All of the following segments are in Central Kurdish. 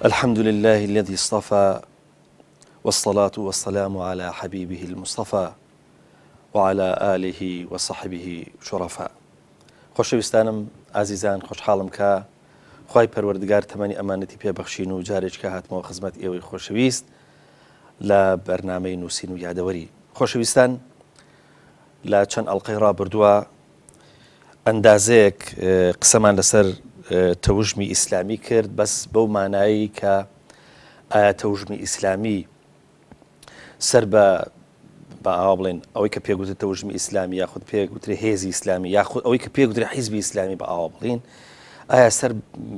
الحمد لله الذي اصطفى والصلاة والسلام على حبيبه المصطفى وعلى آله وصحبه شرفاء. خۆشەویستانم ئازیزان خۆشحاڵم کە خوای پەروەردگار تەمەنی ئەمانەتی پێ بەخشین و جارێکە هاتمەوە خزمەت ئێوەی خۆشەویست لە بەرنامەی نووسین و یادەوەری خۆشەویستان لە چەند ئەڵلقەی ڕابردووە ئەندازەیەک قسەمان لەسەر تەوژمی ئیسلامی کرد بەس بەو مانایی کە ئایا تەوژمی ئیسلامی سەر بە با ئاوا بڵێن ئەوەی کە پێگوترێت تەوژمی ئیسلامی یاخود پێگوترێ هێزی ئیسلامی یاخود ئەوەی کە پێگوترێ حیزبی ئیسلامی بە ئاوا بڵین ئایا سەر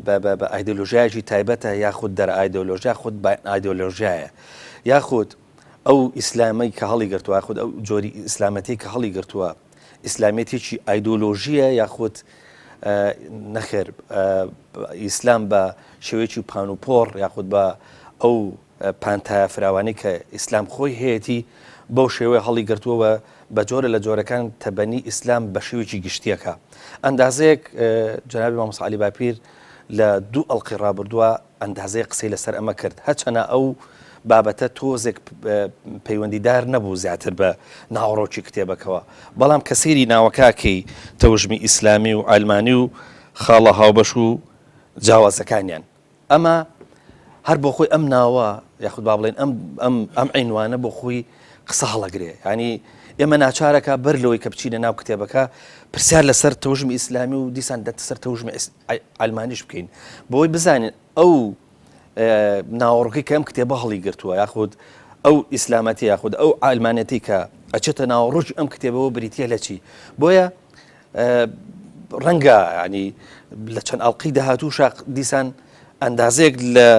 بە ئایدۆلۆژیایەکی تایبەتە یاخود دەر ئایدۆلۆژیا خود بە ئایدۆلۆژیایە یاخود ئەو ئیسلامەی کە هەڵی گرتووە خود ئەو جۆری ئیسلامەتی کە هەڵی گرتووە ئیسلامیەتێکی ئایدۆلۆژیە یاخود نەخێر ئیسلام بە شێوەیەکی پان و پۆڕ یاخود بە ئەو پانتایە فراوانەی کە ئیسلام خۆی هەیەتی بەو شێوەیە هەڵی گرتووە و بە جۆرە لە جۆرەکان تەبەنی ئیسلام بە شێوەیەکی گشتیەکە ئەندازەیەک جەنابی مامۆستا عەلی باپیر لە دوو ئەڵقەی ڕابردووە ئەندازەیەک قسەی لەسەر ئەمە کرد هەرچەنە ئەو بابەتە تۆزێک پەیوەندیدار نەبوو زیاتر بە ناوەڕۆکی کتێبەکەوە بەڵام کە سەیری ناوەکەکەی تەوژمی ئیسلامی و عەلمانی و خاڵە هاوبەش و جیاوازەکانیان ئەمە هەر بۆ خۆی ئەم ناوە یاخود با بڵێن ئەم ئەم ئەم عینوانە بۆ خۆی قسە هەڵەگرێ ینی ئێمە ناچارەکە بەر لەوەی کە بچینە ناو کتێبەکە پرسیار لەسەر تەوژمی ئیسلامی و دیسان دەتە سەر تەوژمی عەلمانیش بکەین بۆی بزانین ئەو ناوەڕۆکەی کە ئەم کتێبە هەڵی گرتووە یاخود ئەو ئیسلامەتی یاخود ئەو عەلمانەتی کە ئەچێتە ناوەڕۆکی ئەم کتێبەوە بریتە لە چی بۆیە ڕەنگە ینی لە چەند ئەڵلقەی داهاتووشا دیسان ئەندازەیەک لە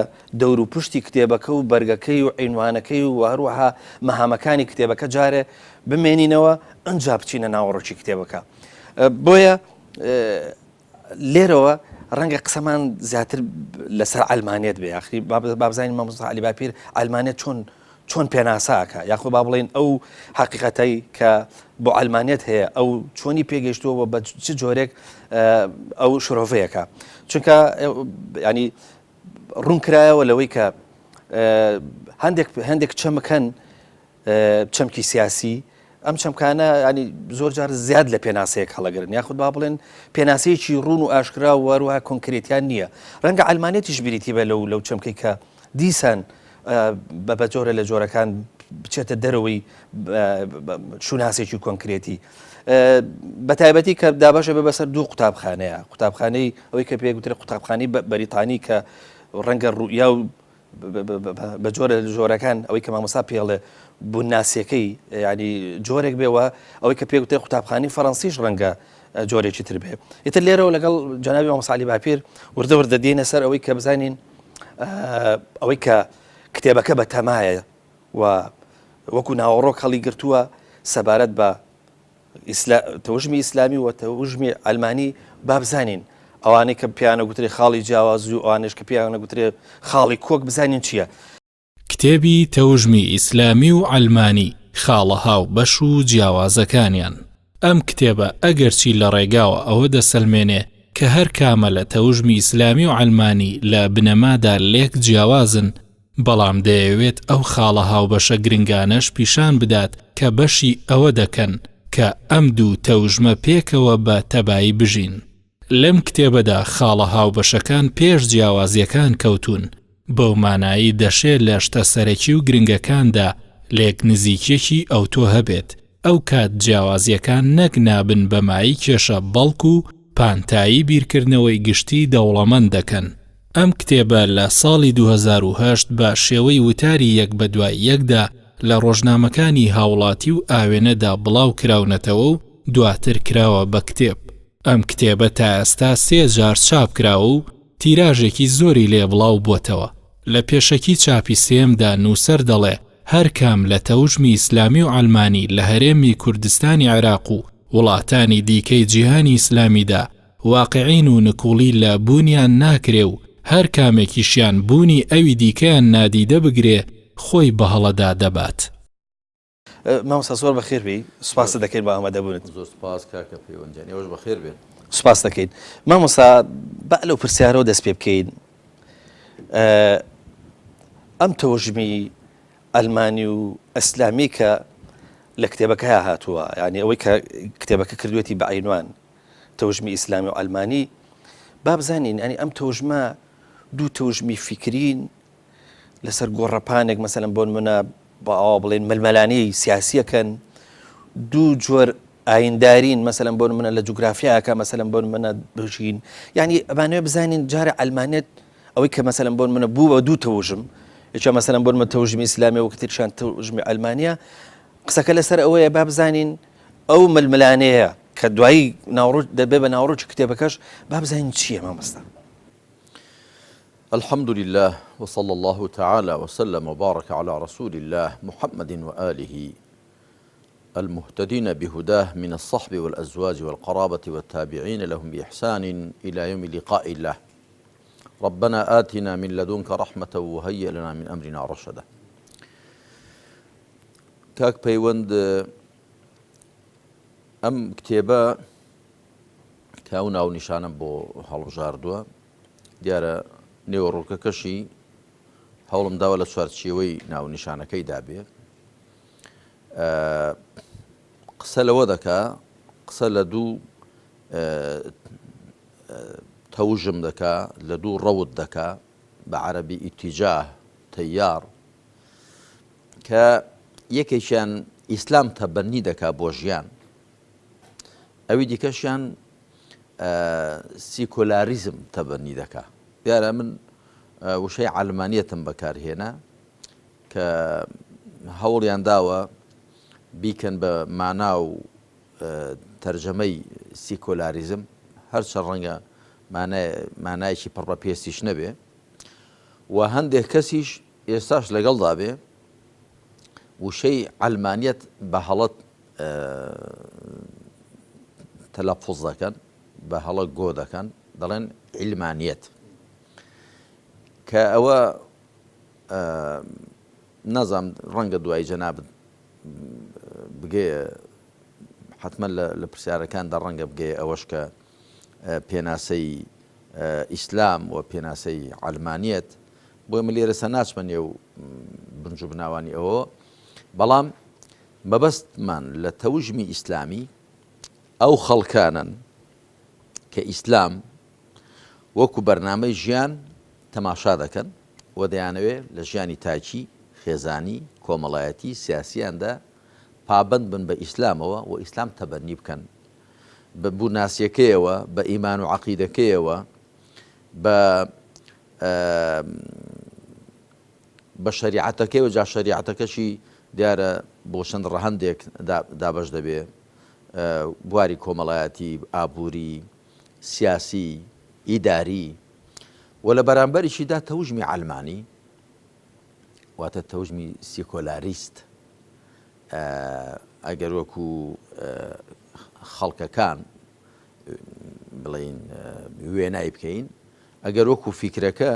دەور و پشتی کتێبەکە و بەرگەکەی و عینوانەکەی و هەروەها مەهامەکانی کتێبەکە جارێ بمێنینەوە ئەجا بچینە ناوەڕۆکی کتێبەکە بۆیە لێرەوە ڕەنگە قسەمان زیاتر لەسەر عەلمانیەت بێ یاخری بابزانین مامۆستا عەلی باپیر عەلمانیەت چۆن چۆن پێناسە ئەکا یاخۆ با بڵێین ئەو حەقیقەتەی کە بۆ عەلمانیەت هەیە ئەو چۆنی پێگەیشتووە و بە چ جۆرێک ئەو شرۆڤەیەکە چونکە ینی ڕوون کرایەوە لەوەی کە هەندێک هەندێک چەمک هەن چەمکی سیاسی ئەم چەمکانە ینی زۆر جار زیاد لە پێناسەیەک هەڵەگرن یاخود با بڵێن پێناسەیەکی ڕوون و ئاشکرا و هەروەها کۆنکرێتیان نییە ڕەنگە عەلمانیەتیش بریتی بە لەو لەو چەمکەی کە دیسان بە بە جۆرە لە جۆرەکان بچێتە دەرەوەی شوناسێکی کۆنکرێتی بە تایبەتی کە دابەشە بە بەسەر دوو قوتابخانەیە قوتابخانەی ئەوەی کە پێگوترێ قوتابخانەی بەریتانی کە ڕەنگە ڕوئیا و بە جۆرە لە جۆرەکان ئەوەی کە مامۆستا پێڵێ بوونناسیەکەی ینی جۆرێک بێەوە ئەوەی کە پێگوترێ قوتابخانەی فەڕەنسیش ڕەنگە جۆرێکی تر بێ ئیتر لێرەوە لەگەڵ جەنابی مامۆستا عەلی باپیر وردە وردە دێنە سەر ئەوەی کە بزانین ئەوەی کە کتێبەکە بە تەمایە و وەکو ناوەڕۆک هەڵی گرتووە سەبارەت بە تەوژمی ئیسلامی و تەوژمی عەلمانی با بزانین ئەوانەی کە پێیانە گوترێ خاڵی جیاواز و ئەوانەش کە پێیانە گوترێ خاڵی کۆک بزانین چییە. کتێبی تەوژمی ئیسلامی و عەلمانی، خاڵە هاوبەش و جیاوازەکانیان. ئەم کتێبە ئەگەرچی لە ڕێگاوە ئەوە دەسەلمێنێ کە هەر کامە لە تەوژمی ئیسلامی و عەلمانی لە بنەمادا لێک جیاوازن، بەڵام دەیەوێت ئەو خاڵە هاوبەشە گرنگانەش پیشان بدات کە بەشی ئەوە دەکەن کە ئەم دوو تەوژمە پێکەوە بە تەبایی بژین. لەم کتێبەدا خاڵە هاوبەشەکان پێش جیاوازییەکان کەوتوون، بەو مانایەی دەشێ لە شتە سەرەکی و گرنگەکاندا لێکنزیکییەکی ئەوتۆ هەبێت، ئەو کات جیاوازییەکان نەک نابن بە مایەی کێشە بەڵکو پانتایی بیرکردنەوەی گشتی دەوڵەمەند دەکەن. ئەم کتێبە لە ساڵی 2008 بە شێوەی وتاری یەک بە دوای یەکدا لە ڕۆژنامەکانی هاوڵاتی و ئاوێنەدا بڵاو کراونەتەوە و دواتر کراوە بە کتێب. ئەم کتێبە تا ئێستا سێ جار چاپ کراوە و تیراژێکی زۆری لێ بڵاو بۆتەوە. لە پێشەکی چاپی سێیەمدا نووسەر دەڵێ هەر کام لە تەوژمی ئیسلامی و عەلمانی لە هەرێمی کوردستانی عێراق و وڵاتانی دیکەی جیهانی ئیسلامیدا واقیعین و نکوڵی لە بوونیان ناکرێ و هەر کامێکیشیان بوونی ئەوی دیکەیان نادیدە بگرێ خۆی بە هەڵەدا دەبات. مامۆستا زۆر بەخێر بێی سوپاست دەکەین بۆ ئامادەبوونت. زۆر سوپاس کاکە پەیوەند گیان ئێوەش بەخێر بێن. سوپاست دەکەین مامۆستا با لەو پرسیارەوە دەست پێ بکەین. ئەم تەوژمی ئەلمانی و ئەسلامی کە لە کتێبەکەیا هاتووە یعنی ئەوەی کە کتێبەکە کردوێتی بە عینوان تەوژمی ئیسلامی و ئەلمانی با بزانین ینی ئەم تەوژمە دوو تەوژمی فیکرین لەسەر گۆڕەپانێک مەسەلەن بۆ نمونە با ئاوا بڵێن ململانێی سیاسیەکەن دوو جۆر ئایندارین مەسەلەن بۆ نمونە لە جوگرافیاکە مەسەلەن بۆ نمونە بژین یعنی ئەمانەوێ بزانین جارە ئەلمانێت ئەوەی کە مەسەلەن بۆ نمونە بوو بە دوو تەوژم یەکە مەسەلەن بۆ نمونە تەوژمی ئیسلامی وەک ترشان تەوژمی ئەلمانیا قسەکە لەسەر ئەوەیە با بزانین ئەو ململانێیە کە دوایی ناوڕۆ دەبێ بە ناوەڕۆکی کتێبەکەش با بزانین چییە مامۆستا. الحمد لله وصلی اللە تعالی وسلم وبارک علی رسول اللە محمد وآله المهتدین بهداه من الصحب والأزواج والقرابة والتابعین لهم بإحسان إلى يوم لقاء الله ربنا آتنا من لدنك رحمة وهيئ لنا من أمرنا رشدا. کاک پەیوەند ئەم کتێبە کە ئەو ناونیشانەم بۆ هەڵبژاردووە دیارە نێوەڕۆکەکەشی هەوڵم داوە لە چوارچێوەی ناونیشانەکەی دابێ قسە لەوە دەکا قسە لە دوو تەوژم دەکا لە دوو ڕەوت دەکا بە عەربی ئیتیجاه تەیار کە یەکێکیان ئیسلام تەبەنی دەکا بۆ ژیان ئەوی دیکەشیان سیکۆلاریزم تەبەنی دەکا. دیارە من وشەی عەلمانیەتم بەکارهێنا کە هەوڵیان داوە بیکەن بە مانا و تەرجەمەی سیکۆلاریزم، هەرچەند ڕەنگە مانایەکی پڕ بە پێستیش نەبێ و هەندێک کەسیش ئێستاش لەگەڵدا بێ وشەی عەلمانیەت بە هەڵە تەلەفوز دەکەن، بە هەڵە گۆ دەکەن، دەڵێن عیلمانیەت. کە ئەوە نازانم ڕەنگە دوایی جەنابت بگەیە حتمما لە پرسیارەکاندا ڕەنگە بگەیە ئەوەش کە پێناسەی ئیسلام و پێناسەی عەلمانیەت بۆیە من لێرەسە ناچمە نێو بنج و بناوانی ئەوە بەڵام مەبەستمان لە تەوژمی ئیسلامی ئەو خەڵکانەن کە ئیسلام وەکو بەرنامەی ژیان تەماشا دەکەن و دەیانەوێ لە ژیانی تاکی، خێزانی، کۆمەڵایەتی، سیاسیاندا پابەند بن بە ئیسلامەوە و ئیسلام تەبەنی بکەن بە بووناسیەکەیەوە، بە ئیمان و عەقیدەکەیەوە، بە بە شەریعەتەکەیەوە، جا شەریعەتەکەشی دیارە بۆ چەند ڕەهەندێک دابەش دەبێ، بواری کۆمەڵایەتی، ئابووری، سیاسی، ئیداری و لە بەرامبەریشیدا تەوژمی عەلمانی واتە تەوژمی سیکۆلاریست ئەگەر وەکو خەڵکەکان بڵێین وێنای بکەین ئەگەر وەکو فیکرەکە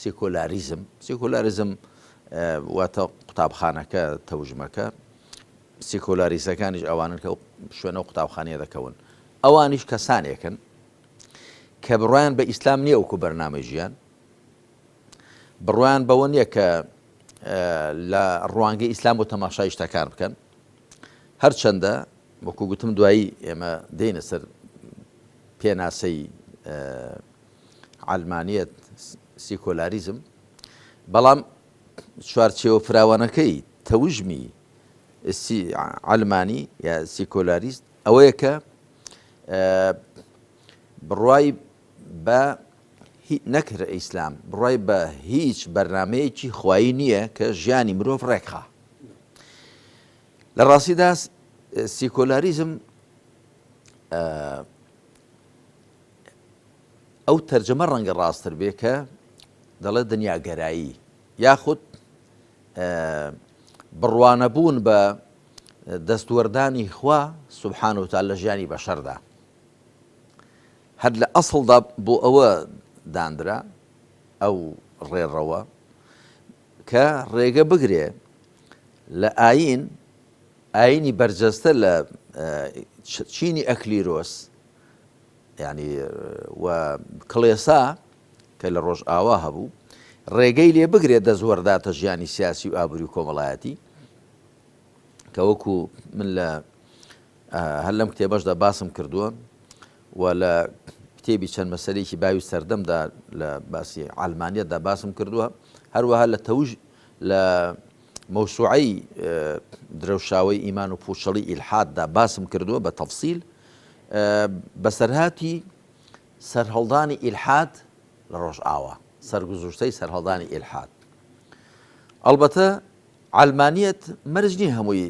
سیکۆلاریزم سیکۆلاریزم واتە قوتابخانەکە تەوژمەکە سیکۆلاریسەکانیش ئەوانن کە شوێنە و قوتابخانەیە دەکەون ئەوانیش کەسانێکن کە بڕوایان بە ئیسلام نییە وەکو بەرنامەی ژیان بڕوایان بەوە نییە کە لە ڕوانگەی ئیسلام بۆ تەماشای شتەکان بکەن هەرچەندە وەکو گوتم دوایی ئێمە دێینە سەر پێناسەی عەلمانیەت، سیکۆلاریزم، بەڵام چوارچێوە فراوانەکەی تەوژمی عەلمانی یا سیکۆلاریست ئەوەیە کە بڕوای بە نەک هەر ئیسلام، بڕوای بە هیچ بەرنامەیەکی خوایی نییە کە ژیانی مرۆڤ ڕێکخا. لە ڕاستیدا سیکۆلاریزم ئەو تەرجەمە ڕەنگە ڕاستتر بێ کە دەڵێ دنیاگەرایی یاخود بڕوانەبوون بە دەستوەردانی خوا سبحانە وتعالی لە ژیانی بەشەردا هەر لە ئەسڵدا بۆ ئەوە داندرا ئەو ڕێڕەوە کە ڕێگە بگرێ لە ئایین، ئایینی بەرجەستە لە چینی ئەکلیرۆس یانی و کڵێسا کە لە ڕۆژئاوا هەبوو. ڕێگەی لێ بگرێت دەست وەرداتە ژیانی سیاسی و ئابووری و کۆمەڵایەتی کە وەکو من لە هەر لەم کتێبەشدا باسم کردووە و لە کتێبی چەند مەسەلەیەکی باوی سەردەمدا لە باسی عەلمانیەتدا باسم کردووە هەروەها لە تەوژ لە مەوسوعەی درەوشاوەی ئیمان و پوچەڵی ئیلحاددا باسم کردووە بە تەفسیل بەسەرهاتی سەرهەڵدانی ئیلحاد لە ڕۆژئاوا سەرگوزشتەی سەرهەڵدانی ئیلحاد ئەڵبەتە عەلمانیەت مەرج نیە هەمووی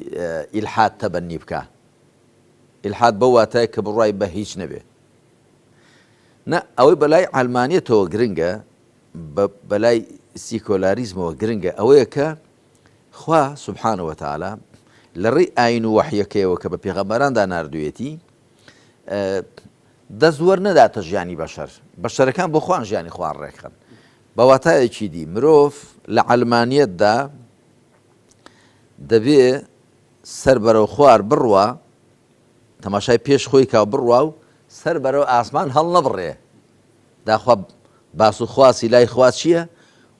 ئیلحاد تەبەنی بکا ئیلحاد بەو واتایە کە بڕوای بە هیچ نەبێ نا ئەوەی بەلای عەلمانیەتەوە گرنگە بەلای سیکۆلاریزمەوە گرنگە ئەوەیە کە خوا سبحانە وتعالی لە ڕێی ئاین و وەحیەکەیەوە کە بە پێغەمبەراندا ناردوویەتی دەست وەرنەداتە ژیانی بەشەر بەشەرەکان بۆ خوان ژیانی خوان ڕێکخەن بە واتایەکی دی مرۆڤ لە عەلمانیەتدا دەبێ سەر بەرەو خوار بڕوا، تەماشای پێش خۆی کا و بڕوا و سەر بەرەو ئاسمان هەڵنەبڕێ. داخوا باس و خواسی لای خوا چییە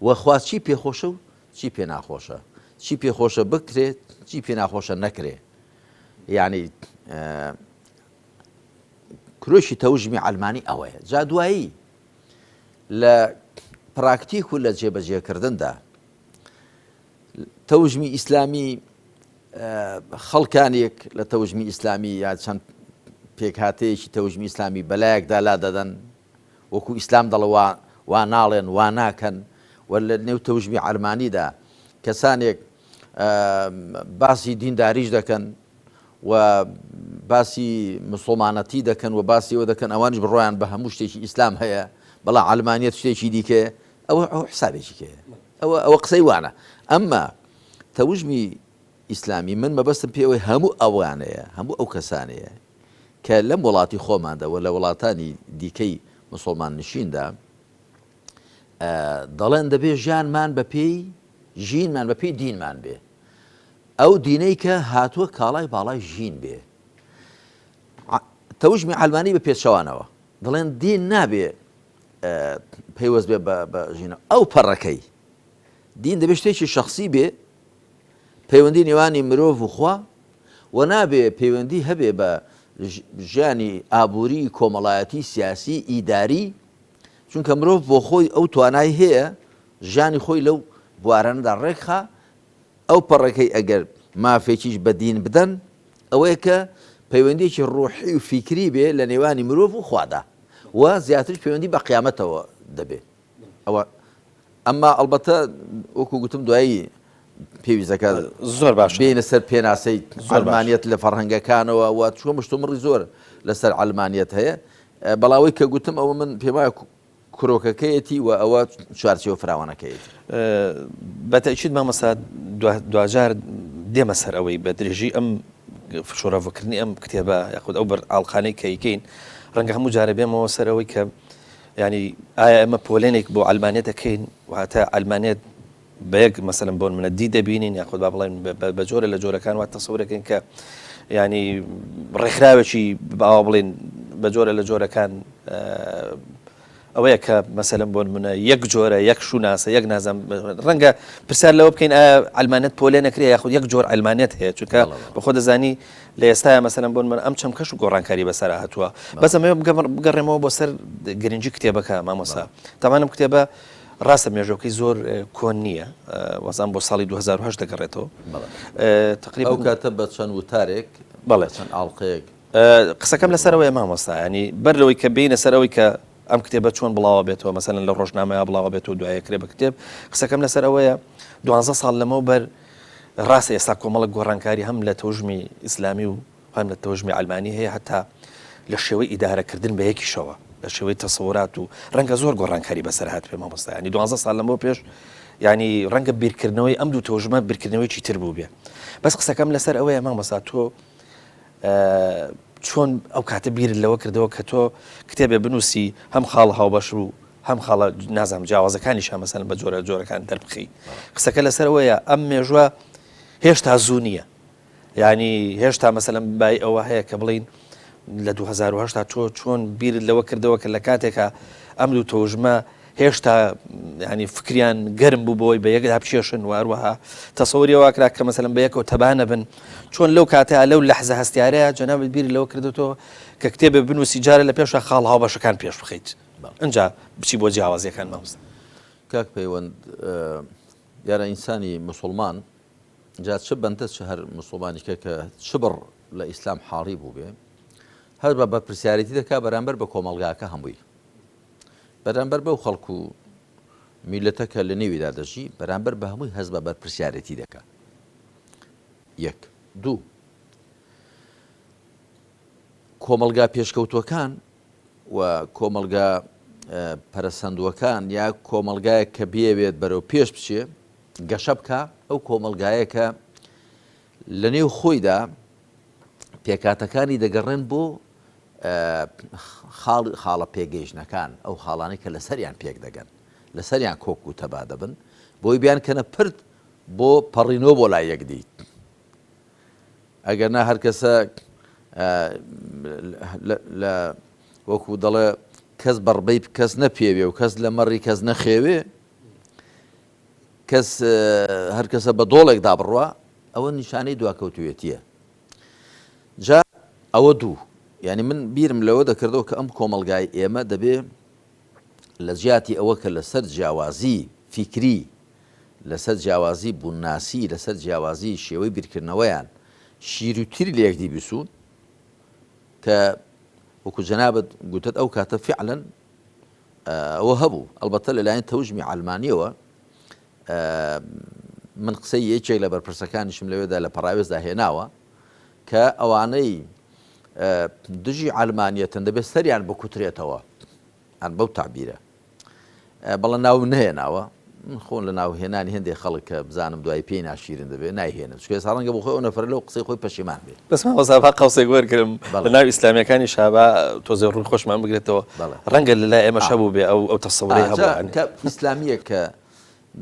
و خوا چی پێ خۆشە و چی پێ ناخۆشە، چی پێ خۆشە بکرێ، چی پێ ناخۆشە نەکرێ. یانی کرۆکی تەوژمی عەلمانی ئەوەیە. جا دوایی لە پراکتیک و لە جێبەجێکردندا تەوژمی ئیسلامی خەڵکانێک لە تەوژمی ئیسلامی یا چەند پێکهاتەیەکی تەوژمی ئیسلامی بەلایەکدا لا دەدەن وەکو ئیسلام دەڵێ وا ناڵێن وا ناکەن و لە نێو تەوژمی عەلمانیدا کەسانێک باسی دینداریش دەکەن و باسی مسوڵمانەتی دەکەن و باسی ئەوە دەکەن ئەوانیش بڕوایان بە هەموو شتێکی ئیسلام هەیە بەڵام عەلمانیەت شتێکی دیکەیە ئەوە ئەو حسابێکی کەیە ئەوە ئەوە قسەی وانە ئەمما تەوژمی ئیسلامی من مەبەستم پێوەی هەموو ئەوانەیە هەموو ئەو کەسانەیە کە لەم وڵاتی خۆماندا و لە وڵاتانی دیکەی مسلمان نشیندا دەڵێن دەبێ ژیانمان بەپێی ژینمان بەپێی دینمان بێ ئەو دینەی کە هاتووە کاڵای باڵای ژین بێ. تەوژمی عەلمانی بە پێچەوانەوە دەڵێن دین نابێ پەیوەست بێ بە ژینە ئەو پەڕەکەی دین دەبێ شتێکی شخصی بێ پەیوەندی نێوانی مرۆڤ و خوا و نابێ پەیوەندی هەبێ بە ژیانی ئابووری کۆمەڵایەتی سیاسی ئیداری چونکە مرۆڤ بۆ خۆی ئەو توانای هەیە ژیانی خۆی لەو بوارانەدا ڕێکخا ئەو پەڕەکەی ئەگەر مافێکیش بە دین بدەن ئەوەیە کە پەیوەندیەکی ڕوحی و فیکری بێ لە نێوانی مرۆڤ و خوادا و زیاتریش پەیوەندی بە قیامەتەوە دەبێ ئەوە ئەمما ئەڵبەتە وەکو گوتم دوایی پێویست دەکات زۆر باش بێینە سەر پێناسەی عەلمانیەت لە فەرهەنگەکانەوە و چوە مشتومڕی زۆر لەسەر عەلمانیەت هەیە بەڵاوەی کە گوتم ئەوە من پێم وایە کرۆکەکەیەتی و ئەوە چوارچێوە فراوانەکەیەتی. بە تەئکید مامۆستا دواجار دێمە سەر ئەوەی بە درێژی ئەم شۆرەڤکردنی ئەم کتێبە یاخود ئەو بەر ئاڵقانەی کە ئەیکەین ڕەنگە هەموو جارە بێمەوە سەر ئەوەی کە ینی ئایا ئێمە پۆلێنێک بۆ عەلمانیەت دەکەین واتە عەلمانیەت بە یەک مەسەلەن بۆ نمونە دی دەبینین یاخود با بڵێن بە جۆرە لە جۆرەکان وا تەسەورەکەین کە ینی ڕێکخراوێکی باوا بڵێن بە جۆرە لە جۆرەکان ئەوەیە کە مەسەلەن بۆ نمونە یەک جۆرە یەک شوناسە یەک نازم ڕەنگە پرسیار لەوە بکەین ئایا عەلمانیەت پۆلێ نەکرێ یاخود یەک جۆر عەلمانیەت هەیە چونکە بەخۆ دەزانی لە ئێستایا مەسەلەن بۆ نمونە ئەم چەمکەش و گۆڕانکاری بەسەر هاتووە بەس ئەمەوێ بگەڕێمەوە بۆ سەر گرنگی کتێبەکە مامۆستا تاوانم کتێبە ڕاستە مێژوەکەی زۆر کۆن نییە وەزان بۆ ساڵی 2010 دەگەڕێتەوە تقریبا ئەو کاتە بە چەند وتارێک بەڵێ چەند ئاڵقەیەک قسەکەم لەسەرەوەی مامۆستا ینی بەر لەوەی کە بینە سەر ئەوەی کە ئەم کتێبە چۆن بڵاوە بێتەوە مەسەلەن لە ڕۆژنامەیە بڵاوە بێتەوە دوایە کرێ بە کتێب قسەکەم لەسەر ئەوەیە دوانزە ساڵ لەمەو بەر ڕاستە ئێستا کۆمەڵک گۆڕانکاری هەم لە تەوژمی ئیسلامی و هەم لە تەوژمی عەلمانی هەیە هەتا لە شێوەی ئیدارەکردن بە یەکیشەوە لە شێوەی تەسەورات و ڕەنگە زۆر گۆڕانکاری بەسەر هاتبێ مامۆستا ینی دوانزە ساڵ لەمەو پێش ینی ڕەنگە بیرکردنەوەی ئەم دوو تەوژمە بیرکردنەوەیکی تر بوو بێ بەس قسەکەم لەسەر ئەوەیە مامۆستا تۆ چۆن ئەو کاتە بیرت لەوە کردەوە کە تۆ کتێبێ بنووسی هەم خاڵ هاوبەش و هەم خاڵە نازانم جیاوازەکانیش هەم مەسەلەن بە جۆرە جۆرەکان دەربخەی قسەکە لەسەر ئەوەیە ئەم مێژوە هێشتا زوو نییە یعنی هێشتا مەسەلەن بای ئەوە هەیە کە بڵین لە 2010 تۆ چۆن بیرت لەوە کردەوە کە لە کاتێکا ئەم دوو تەوژمە. هێشتا ینی فکریان گەرم بوو بۆی بە یەکدا بچێشن و هەروەها تەسەوری وا کرا کە مەسەلەن بە یەکەوە تەبا نەبن چۆن لەو کاتەیا لەو لەحزە هەستیارەیا جەنابت بیرت لەوە کردۆتەوە کە کتێبێ بنووسی جارێ لە پێشا خاڵ هاوبەشەکان پێش بخەیت ئنجا بچی بۆ جیاوازیەکان مامۆستا. کاک پەیوەند دیارە ئینسانی موسوڵمان جا چ بەندە چ هەر موسوڵمانیکە کە چ بڕ لە ئیسلام حاڵی بووبێ هەر بە بەرپرسیارێتی دەکا بەرامبەر بە کۆمەڵگاکە هەمووی بەرامبەر بەو خەڵک و میللەتە کە لە نێویدا دەژی بەرامبەر بە هەمووی هەست بە بەرپرسیارێتی دەکا. یەک. دوو. کۆمەڵگا پێشکەوتووەکان و کۆمەڵگا پەرەسەندووەکان یا کۆمەڵگایەک کە بیەوێت بەرەو پێش بچێ گەشە بکا ئەو کۆمەڵگایە کە لە نێو خۆیدا پێکاتەکانی دەگەڕێن بۆ خاڵ خاڵە پێگەیشتنەکان، ئەو خاڵانەی کە لەسەریان پێک دەگەن، لەسەریان کۆک و تەبا دەبن، بۆی بیانکەنە پرد بۆ پەڕینەوە بۆ لای یەکدی. ئەگەر نا هەر کەسە لە وەکو دەڵێ کەس بەڕبەی کەس نەپێوێ و کەس لە مەڕی کەس نەخێوێ، کەس هەر کەسە بە دۆڵێکدا بڕوا، ئەوە نیشانەی دواکەوتووێتییە. جا ئەوە دوو یانی من بیرم لەوە دەکردەوە کە ئەم کۆمەڵگای ئێمە دەبێ لە جیاتی ئەوە کە لەسەر جیاوازی فیکری لەسەر جیاوازی بوونناسی لەسەر جیاوازی شێوەی بیرکردنەوەیان شیر و تیر لە یەکدی بسوون کە وەکو جەنابت گوتت ئەو کاتە فعلەن ئەوە هەبوو ئەڵبەتە لەلایەن تەوژمی عەلمانیەوە من قسەی یەکێک لە بەرپرسەکانیشم لەوێدا لە پەڕاوێزدا هێناوە کە ئەوانەی دژی عەلمانیەتن دەبێت سەریان بکوترێتەوە ئەن بەو تعبیرە بەڵە ناوم نەهێناوە من خۆن لە ناو هێنانی هەندێک خەڵک کە بزانم دوای پێی ناشیرن دەبێت نایهێنم چونکە ئێستا ڕەنگە بۆ خۆی ئەو نەفەرە لەو قسەی خۆی پەشیمان بێ. بەس مامۆستا با قەوسێک وەرگرم لە ناو ئیسلامیەکانی شابا تۆزێ ڕووی خۆشمان بگرێتەوە ڕەنگە لە لای ئێمەش هەبوو بێ ئەو ئەو تەسەورەی هەبوو یانی. کە ئیسلامیەک کە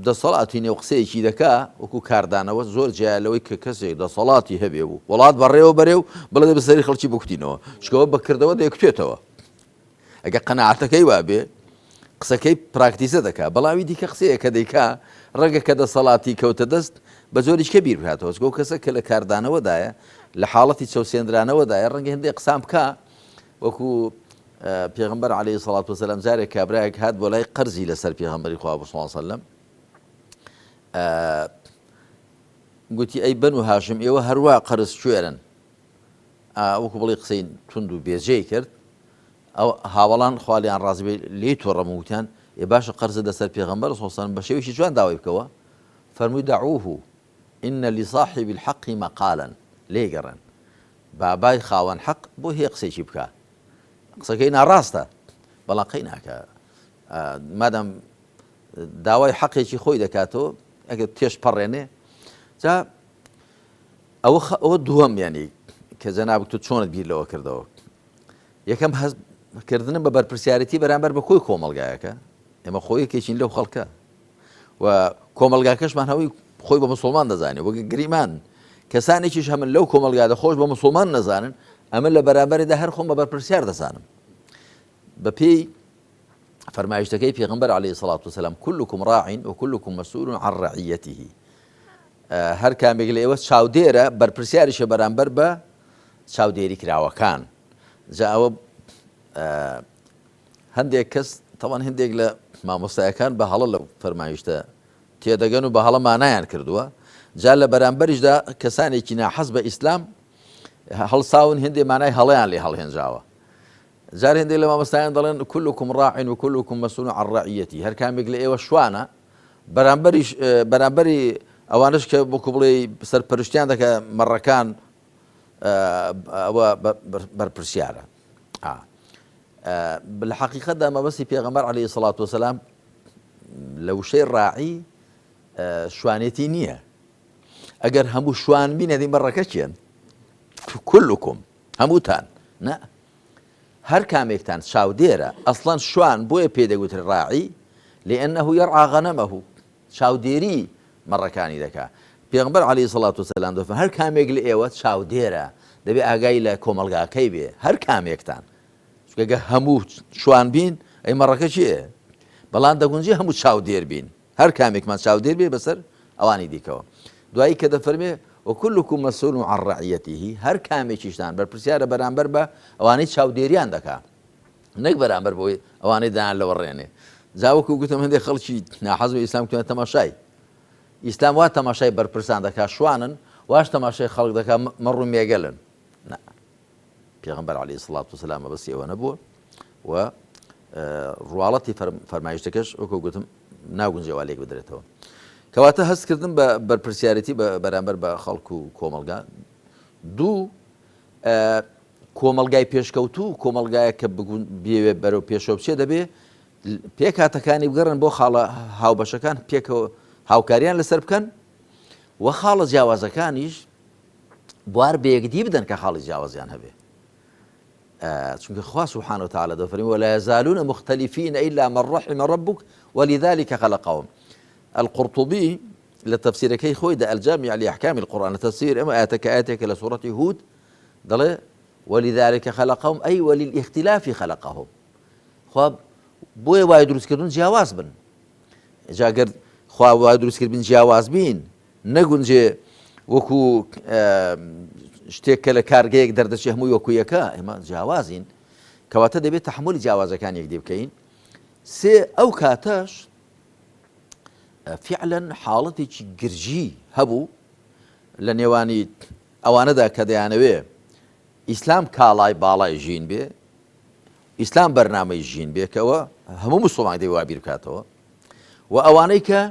دەسەڵاتی نیە و قسەیەکی دەکا وەکوو کاردانەوە زۆر جیایە لەوەی کە کەسێک دەسەڵاتی هەبێ و وڵات بەڕێوە بەرێ و بڵێ دەبێ سەری خەڵکی بکوتینەوە چونکە ئەوە بە کردەوە دەیکوتێتەوە. ئەگەر قەناعەتەکەی وابێ قسەکەی پراکتیزە دەکا، بەڵام ئەوی دیکە قسەیە کە دەیکا ڕەنگە کە دەسەڵاتی کەوتە دەست بە جۆریکە بیر بکاتەوە، چونکە ئەو کەسە کە لە کاردانەوەدایە لە حاڵەتی چەوسێندرانەوەدایە ڕەنگە هێندەی قسان بکا وەکو پێغەمبەر عەلەیهی سەڵات وەسەلام جارێک کابرایەک هات بۆ لای قەرزی لەسەر پێغەمبەری خوا صلی الله علیه وسلم گوتی ئەی بەنو هاشم ئێوە هەروا قەرز کوێرن وەکو بڵێی قسەی توند و بێجێی کرد، ئەو هاوەڵان خوا لێیان ڕازی بێ لێی توڕە بوون وتیان، ئێ باشە قەرزت لەسەر پێغەمبەر صلی اللە علیه و سلم بە شێوەیەکی جوان داوای بکەوە، فەرمووی دعوه ان لصاحب الحق مقالا، لێی گەڕێن بابای خاوەن حەق بۆی هەیە قسەیەکی بکا، قسەکەی ناڕاستە بەڵام قەی ناکا مادام داوای حەقێکی خۆی دەکاتەوە ئەگەر تێش پەڕێنێ جا ئەوە خە ئەوە دووەم یانی کە جەنابت تۆ چۆنت بیر لەوە کردەوە یەکەم هەست کردنم بە بەرپرسیارەتی بەرامبەر بە کۆی کۆمەڵگایەکە ئێمە خۆ یەکێکین لەو خەڵکە و کۆمەڵگاکەشمان هەوی خۆی بە مسلمان دەزانێت وەک گریمان کەسانێکیش هەمن لەو کۆمەڵگادا خۆش بە مسلمان نەزانن ئەمە لە بەرامبەردا هەر خۆم بە بەرپرسیار دەزانم بە پێی فەرمایشتەکەی پێغەمبەر علیە الصلوة والسلام كلكم راع وكلكم مسؤول عن رعيته هەر کامێک لە ئێوە چاودێرە بەرپرسیاریشە بەرامبەر بە چاودێری کراوەکان جا ئەوە هەندێک کەس تەوان هەندێک لە مامۆستایەکان بە هەڵە لە فەرمایشتە تێدەگەن و بە هەڵە مانایان کردووە جا لە بەرامبەریشدا کەسانێکی ناحەز بە ئیسلام هەڵساون هەندێک مانای هەڵەیان لێ هەڵهێنجاوە جار هێندێک لە مامۆستایان دەڵێن كلكم راع وكلكم مسؤول عن رعيته هەر کامێک لە ئێوە شوانە بەرامبەریش بەرامبەری ئەوانش کە وەکو بڵێ سەرپەرشتیان دەکە مەڕەکان ئەوە بەرپرسیارە لە حقیقەتدا مەبەستی پێغەمبەر عەلەیهی سڵات وسلام لە وشەی ڕاعی شوانێتی نییە ئەگەر هەموو شوان بین ئەدی مەڕەکە کێن كلكم هەمووتان نا هەر کامێکتان چاودێرە ئەسڵەن شوان بۆیە پێی دەگوترێ ڕاعی لانه یرعی غنمه چاودێری مەڕەکانی دەکا پێغەمبەر علیە سڵات وسلام دەفەرموێ هەر کامێک لە ئێوە چاودێرە دەبێ ئاگای لە کۆمەڵگاکەی بێ هەر کامێکتان چونکە گەر هەموو شوان بین ئەی مەڕەکە کێیە؟ بەڵام دەگونجێ هەموو چاودێر بین، هەر کامێکمان چاودێر بێ بەسەر ئەوانی دیکەوە. دوایی کە دەفەرمێ، وکلکم مسئول عن رعیته، هەر کامێکیشتان بەرپرسیارە بەرامبەر بە ئەوانەی چاودێریان دەکا، نەک بەرامبەر بەوەی ئەوانەی دایان لەوەڕێنێ. جا وەکو گوتم هەندێک خەڵکی ناحەز بە ئیسلام کوتیان تەماشای ئیسلام وا تەماشای بەرپرسان دەکا شوانن، واش تەماشای خەڵک دەکا مەڕ و مێگەلن. نا. پێغەمبەر علیە سڵات وسلام مەبەستی ئەوە نەبووە و ڕواڵەتی فەرمایشتەکەش وەکو گوتم ناگونجێ وا لێک بدرێتەوە. کەواتە هەستکردن بە بەرپرسیارێتی بە بەرامبەر بە خەڵک و کۆمەڵگا. دوو، کۆمەڵگای پێشکەوتوو کۆمەڵگایەک کە بێوێ بەرەو پێشەوە بچێ دەبێ پێکهاتەکانی بگەڕن بۆ خاڵە هاوبەشەکان پێکەوە هاوکاریان لەسەر بکەن و خاڵە جیاوازەکانیش بوار بە یەکدی بدەن کە خاڵی جیاوازیان هەبێ چونکە خوا سبحانه وتعالى دەفەرمی ولا يزالون مختلفين إلا من رحم ربك ولذلك خلقهم القرطبي لە تەفسیرەکەی خۆیدا الجامع لأحکام القرآن لە تەفسیر ئەم ئایەتە کە ئایەتێکە لە سوڕەتی هود دەڵێ ولذلك خلقهم أي وللاختلاف خلقهم خوا بۆیە وای دروستکردن جیاواز بن جا گەر خوا وای دروستکردن جیاواز بین نەگونجێ وەکو شتێک کە لە کارگەیەک دەردەچێ هەمووی وەکو یەکە ئێمە جیاوازین کەواتە دەبێت تەحملی جیاوازەکان یەکدی بکەین سێ ئەو کاتەش فعلا حاڵەتێکی گرژی هەبوو لە نێوانی ئەوانەدا کە دەیانەوێ ئیسلام کاڵای باڵای ژین بێ ئیسلام بەرنامەی ژین بێ کەەوە هەموو مسلمان دەی وا بیر بکاتەوە و ئەوانەی کە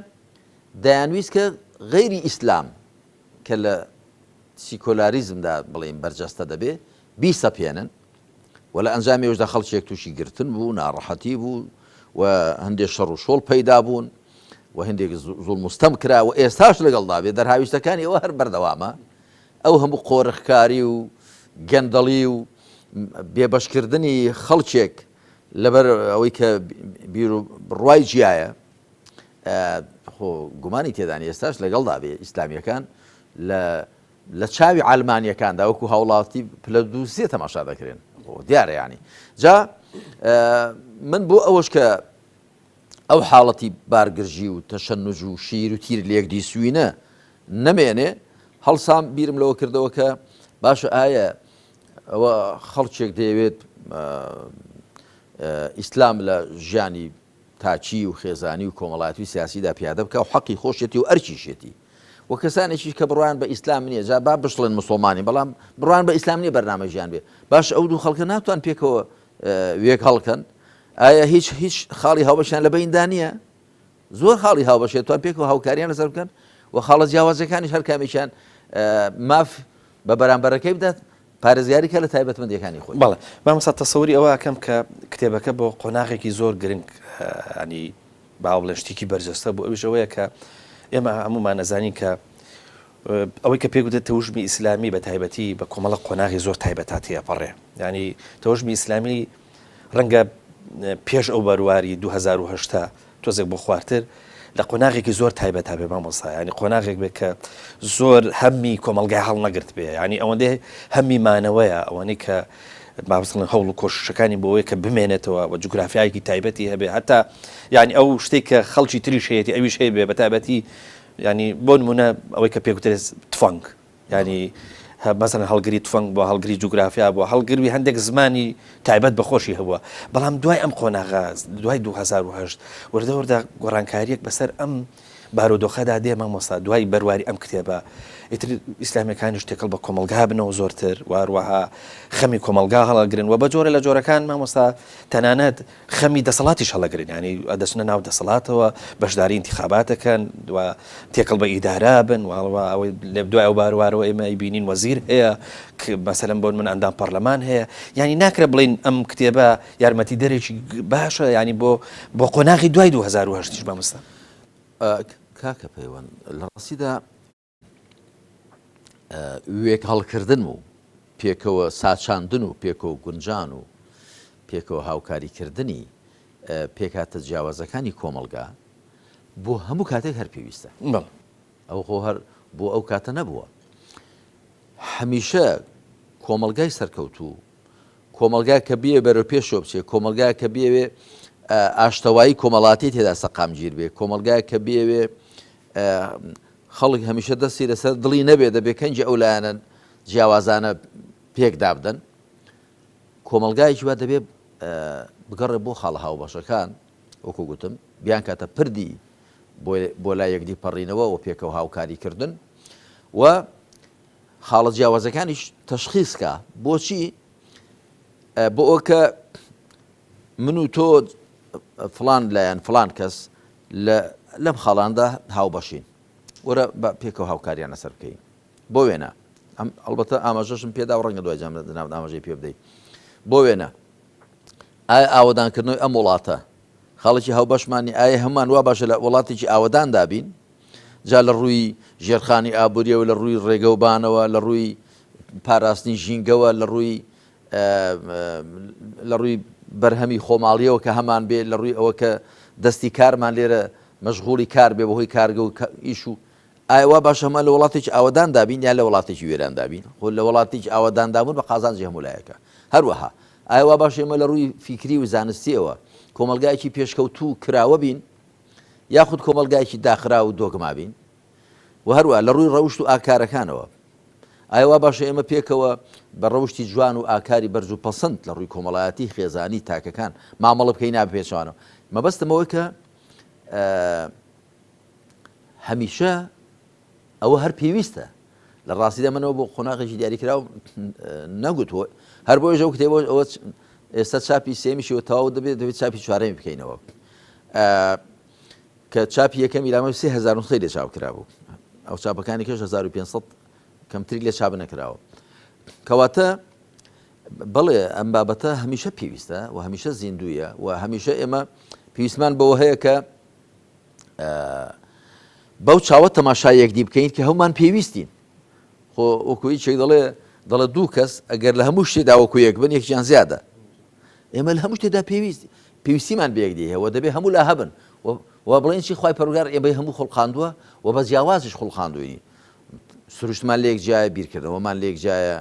دەیانویست کە غەیری ئیسلام کە لە سیکۆلاریزمدا بڵێین بەرجەستە دەبێ بیسەپێنن و لە ئەنجامی ئەوشدا خەڵکێک تووشی گرتن بوو، ناڕەحەتی بوو و هەندێک شەڕ و شۆڵ پەیدا بوون و هەندێک زوڵم و ستەم کرا و ئێستاش لەگەڵدا بێ دەرهاویشتەکانی ئەوە هەر بەردەوامە. ئەو هەموو قۆرخکاری و گەندەڵی و بێبەشکردنی خەڵکێک لەبەر ئەوەی کە بیر و بڕوای جیایە خۆ گومانی تێدا نیە ئێستاش لەگەڵدا بێ ئیسلامیەکان لە لە چاوی عالمانیەکاندا وەکو هاوڵاتی پلە دووسێ تەماشا دەکرێن دیارە ینی جا من بۆ ئەوەش کە ئەو حاڵەتی بارگرژی و تەشەنوج و شیر و تیر لێکدی سوینە نەمێنێ هەڵسام بیرم لەوە کردەوە کە باشە ئایا ئەوە خەڵکێک دەیەوێت ئیسلام لە ژیانی تاکی و خێزانی و کۆمەڵایەتی و سیاسیدا پیادە بکا و حەقی خۆشیەتی و ئەرکیشیەتی و کەسانێکیش کە بڕوایان بە ئیسلام نییە جا با بشڵێن مسوڵمانی بەڵام بڕوایان بە ئیسلام نییە بەرنامەی ژیان بێ باش ئەو دوو خەڵکە ناتوان پێکەوە وێک هەڵکەن ئایا هیچ هیچ خاڵی هاوبەشیان لە بەیندا نییە زۆر خاڵی هاوبەشێت توان پێکەوە هاوکاریان لەسەر بکەن و خاڵە جیاوازەکانیش هەر کامێکیان ماف بە بەرامبەرەکەی بدات پارێزگاری کە لە تایبەتمەندیەکانی خۆی. بەڵێ مامۆستا تەسەوری ئەوە ئەکەم کە کتێبەکە بۆ قۆناغێکی زۆر گرنگ ینی با بڵێن شتێکی بەرجەستە بوو ئەویش ئەوەیە کە ئێمە هەموومان ئەزانین کە ئەوەی کە پێگوتێت تەوژمی ئیسلامی بە تایبەتی بە کۆمەڵە قۆناغی زۆر تایبەتا تێپەڕێ ینی تەوژمی ئیسلامی ڕەنگە پێش ئەو بەرواری 2010 تۆزێک بۆ خوارتر لە قۆناغێکی زۆر تایبەتا بێ مامۆستا یانی قۆناغێک بێ کە زۆر هەمی کۆمەڵگای هەڵنەگرت بێ ینی ئەوەندەی هەمی مانەوەیە ئەوەنەی کە با بڵێن هەوڵ و کۆششەکانی بۆ ئەوەیە کە بمێنێتەوە و جوگرافیایەکی تایبەتی هەبێ هەتا یعنی ئەو شتێک کە خەڵکی تریش هەیەی ئەویش هەیە بێ بە تایبەتی ینی بۆ نمونە ئەوەی کە پێگوترێت تفەنگ یانی مەسەلەن هەڵگری تفەنگ بووە، هەڵگری جوگرافیا بووە، هەڵگری هەندێک زمانی تایبەت بە خۆشی هەبووە، بەڵام دوای ئەم قۆناغە، دوای 2008 وردە وردە گۆڕانکارییەک بەسەر ئەم بارودۆخەدا دێ مامۆستا، دوای بەرواری ئەم کتێبە ئیتر ئیسلامیەکانیش تێکەڵ بە کۆمەڵگا بنەوە زۆرتر و هەروەها خەمی کۆمەڵگا هەڵەگرن و بە جۆرە لە جۆرەکان مامۆستا تەنانەت خەمی دەسەڵاتیش هەڵەگرن یانی دەچنە ناو دەسەڵاتەوە بەشداری ئینتیخابات دەکەن و تێکەڵ بە ئیدارە بن واڵوا ئەوەی لە دوای ئەو باروارەوە ئێمە ئەیبینین وەزیر هەیە مەسەلەن بۆن من ئەندام پەرلەمان هەیە یانی ناکرێت بڵین ئەم کتێبە یارمەتی دەرێکی باشە ینی بۆ بۆ قۆناغی دوای 2010 مامۆستا کاکە پەیوەند لە ڕاستیدا وێکهەڵکردن و پێکەوە ساچاندن و پێکەوە گونجان و پێکەوە هاوکاریکردنی پێکهاتە جیاوازەکانی کۆمەڵگا بۆ هەموو کاتێک هەر پێویستە. ئەو خۆ هەر بۆ ئەو کاتە نەبووە. هەمیشە کۆمەڵگای سەرکەوتوو، کۆمەڵگا کە بیەوێ بەرەو پێشەوە بچێ، کۆمەڵگا کە بیەوێ. ئاشتەوایی کۆمەڵاتی تێدا سەقامگیر بێ، کۆمەڵگایەک کە بیەوێ خەڵک هەمیشە دەستی لەسەر دڵی نەبێ، دەبێ کەنگی ئەو لایەنە جیاوازانە پێک دابدەن. کۆمەڵگایەکی وا دەبێ بگەڕێ بۆ خاڵە هاوبەشەکان، وەکو گوتم بیانکاتە پردی بۆ لای یەکدی پەڕینەوە و پێکەوە هاوکاری کردن و خاڵە جیاوازەکانیش تەشخیص کا. بۆچی؟ بۆ ئەوە کە من و تۆ فڵان لایەن فڵان کەس لە لەم خاڵاندا هاوبەشین وەرە بە پێکەوە هاوکاریان لەسەر بکەین. بۆ وێنە ئەم ئەڵبەتە ئاماژەشم پێدا و ڕەنگە دوای جام جەنابت ئاماژەی پێ بدەیت. بۆ وێنە ئایا ئاوەدانکردنەوەی ئەم وڵاتە خاڵێکی هاوبەشمان نییە؟ ئایا هەموومان وا باشە لە وڵاتێکی ئاوەداندا بین؟ جا لە ڕووی ژێرخانی ئابووریەوە، لە ڕووی ڕێگەوبانەوە، لە ڕووی پاراستنی ژینگەوە، لە ڕووی لە ڕووی بەرهەمی خۆماڵیەوە کە هەمان بێ، لە ڕووی ئەوە کە دەستی کارمان لێرە مەشغوڵی کار بێ بەهۆی کارگە و ئیش و ئایا وا باشە هەمووان لە وڵاتێکی ئاوەداندا بین یان لە وڵاتێکی وێراندا بین؟ خۆ لە وڵاتێکی ئاوەداندا بوون بە قازانجی هەموو لایەکە. هەروەها ئایا وا باشە ئێمە لە ڕووی فیکری و زانستیەوە کۆمەڵگایەکی پێشکەوتوو و کراوە بین یاخود کۆمەڵگایەکی داخراو و دۆگما بین؟ و هەروەها لە ڕووی ڕەوشت و ئاکارەکانەوە ئایا وا باشە ئێمە پێکەوە بە ڕەوشتی جوان و ئاکاری بەرز و پەسند لە ڕووی کۆمەڵایەتی خێزانی تاکەکان مامەڵە بکەین نا بەپێچەوانەوە؟ مەبەستم ئەوەی کە هەمیشە ئەوە هەر پێویستە لە ڕاستیدا منەوە بۆ قۆناغێکی دیاریکراو نەگوتووە هەر بۆیش ئەو کتێبەوە ئەوە ئێستا چاپی سێمیشەوە تەواو دەبێت دەبێت چاپی چوارەمی بکەینەوە کە چاپی یەکەمی لامە 3000 نسخەی لێ چاپ کرابوو ئەو چاپەکانی کەش 1500 کەمتری لێ چاپ نەکراوە کەواتە بەڵێ ئەم بابەتە هەمیشە پێویستە و هەمیشە زیندویە و هەمیشە ئێمە پێویستمان بەوە هەیە کە بەو چاوە تەماشای یەکدی بکەین کە هەمومان پێویستین خۆ وەکو یەکێک دەڵێ دەڵێ دوو کەس ئەگەر لە هەموو شتێدا وەکو یەک بن یەکیان زیادە ئێمە لە هەموو شتێدا پێویست پێویستیمان بە یەکدی هەیە و دەبێ هەموو لا هەبن و بڵێن چی خوای پەروەردگار ئێمەی هەموو خوڵقاندووە و بە جیاوازیش خوڵقاندووینی سروشتمان لێک جیایە بیرکردنەوەمان لێک جیایە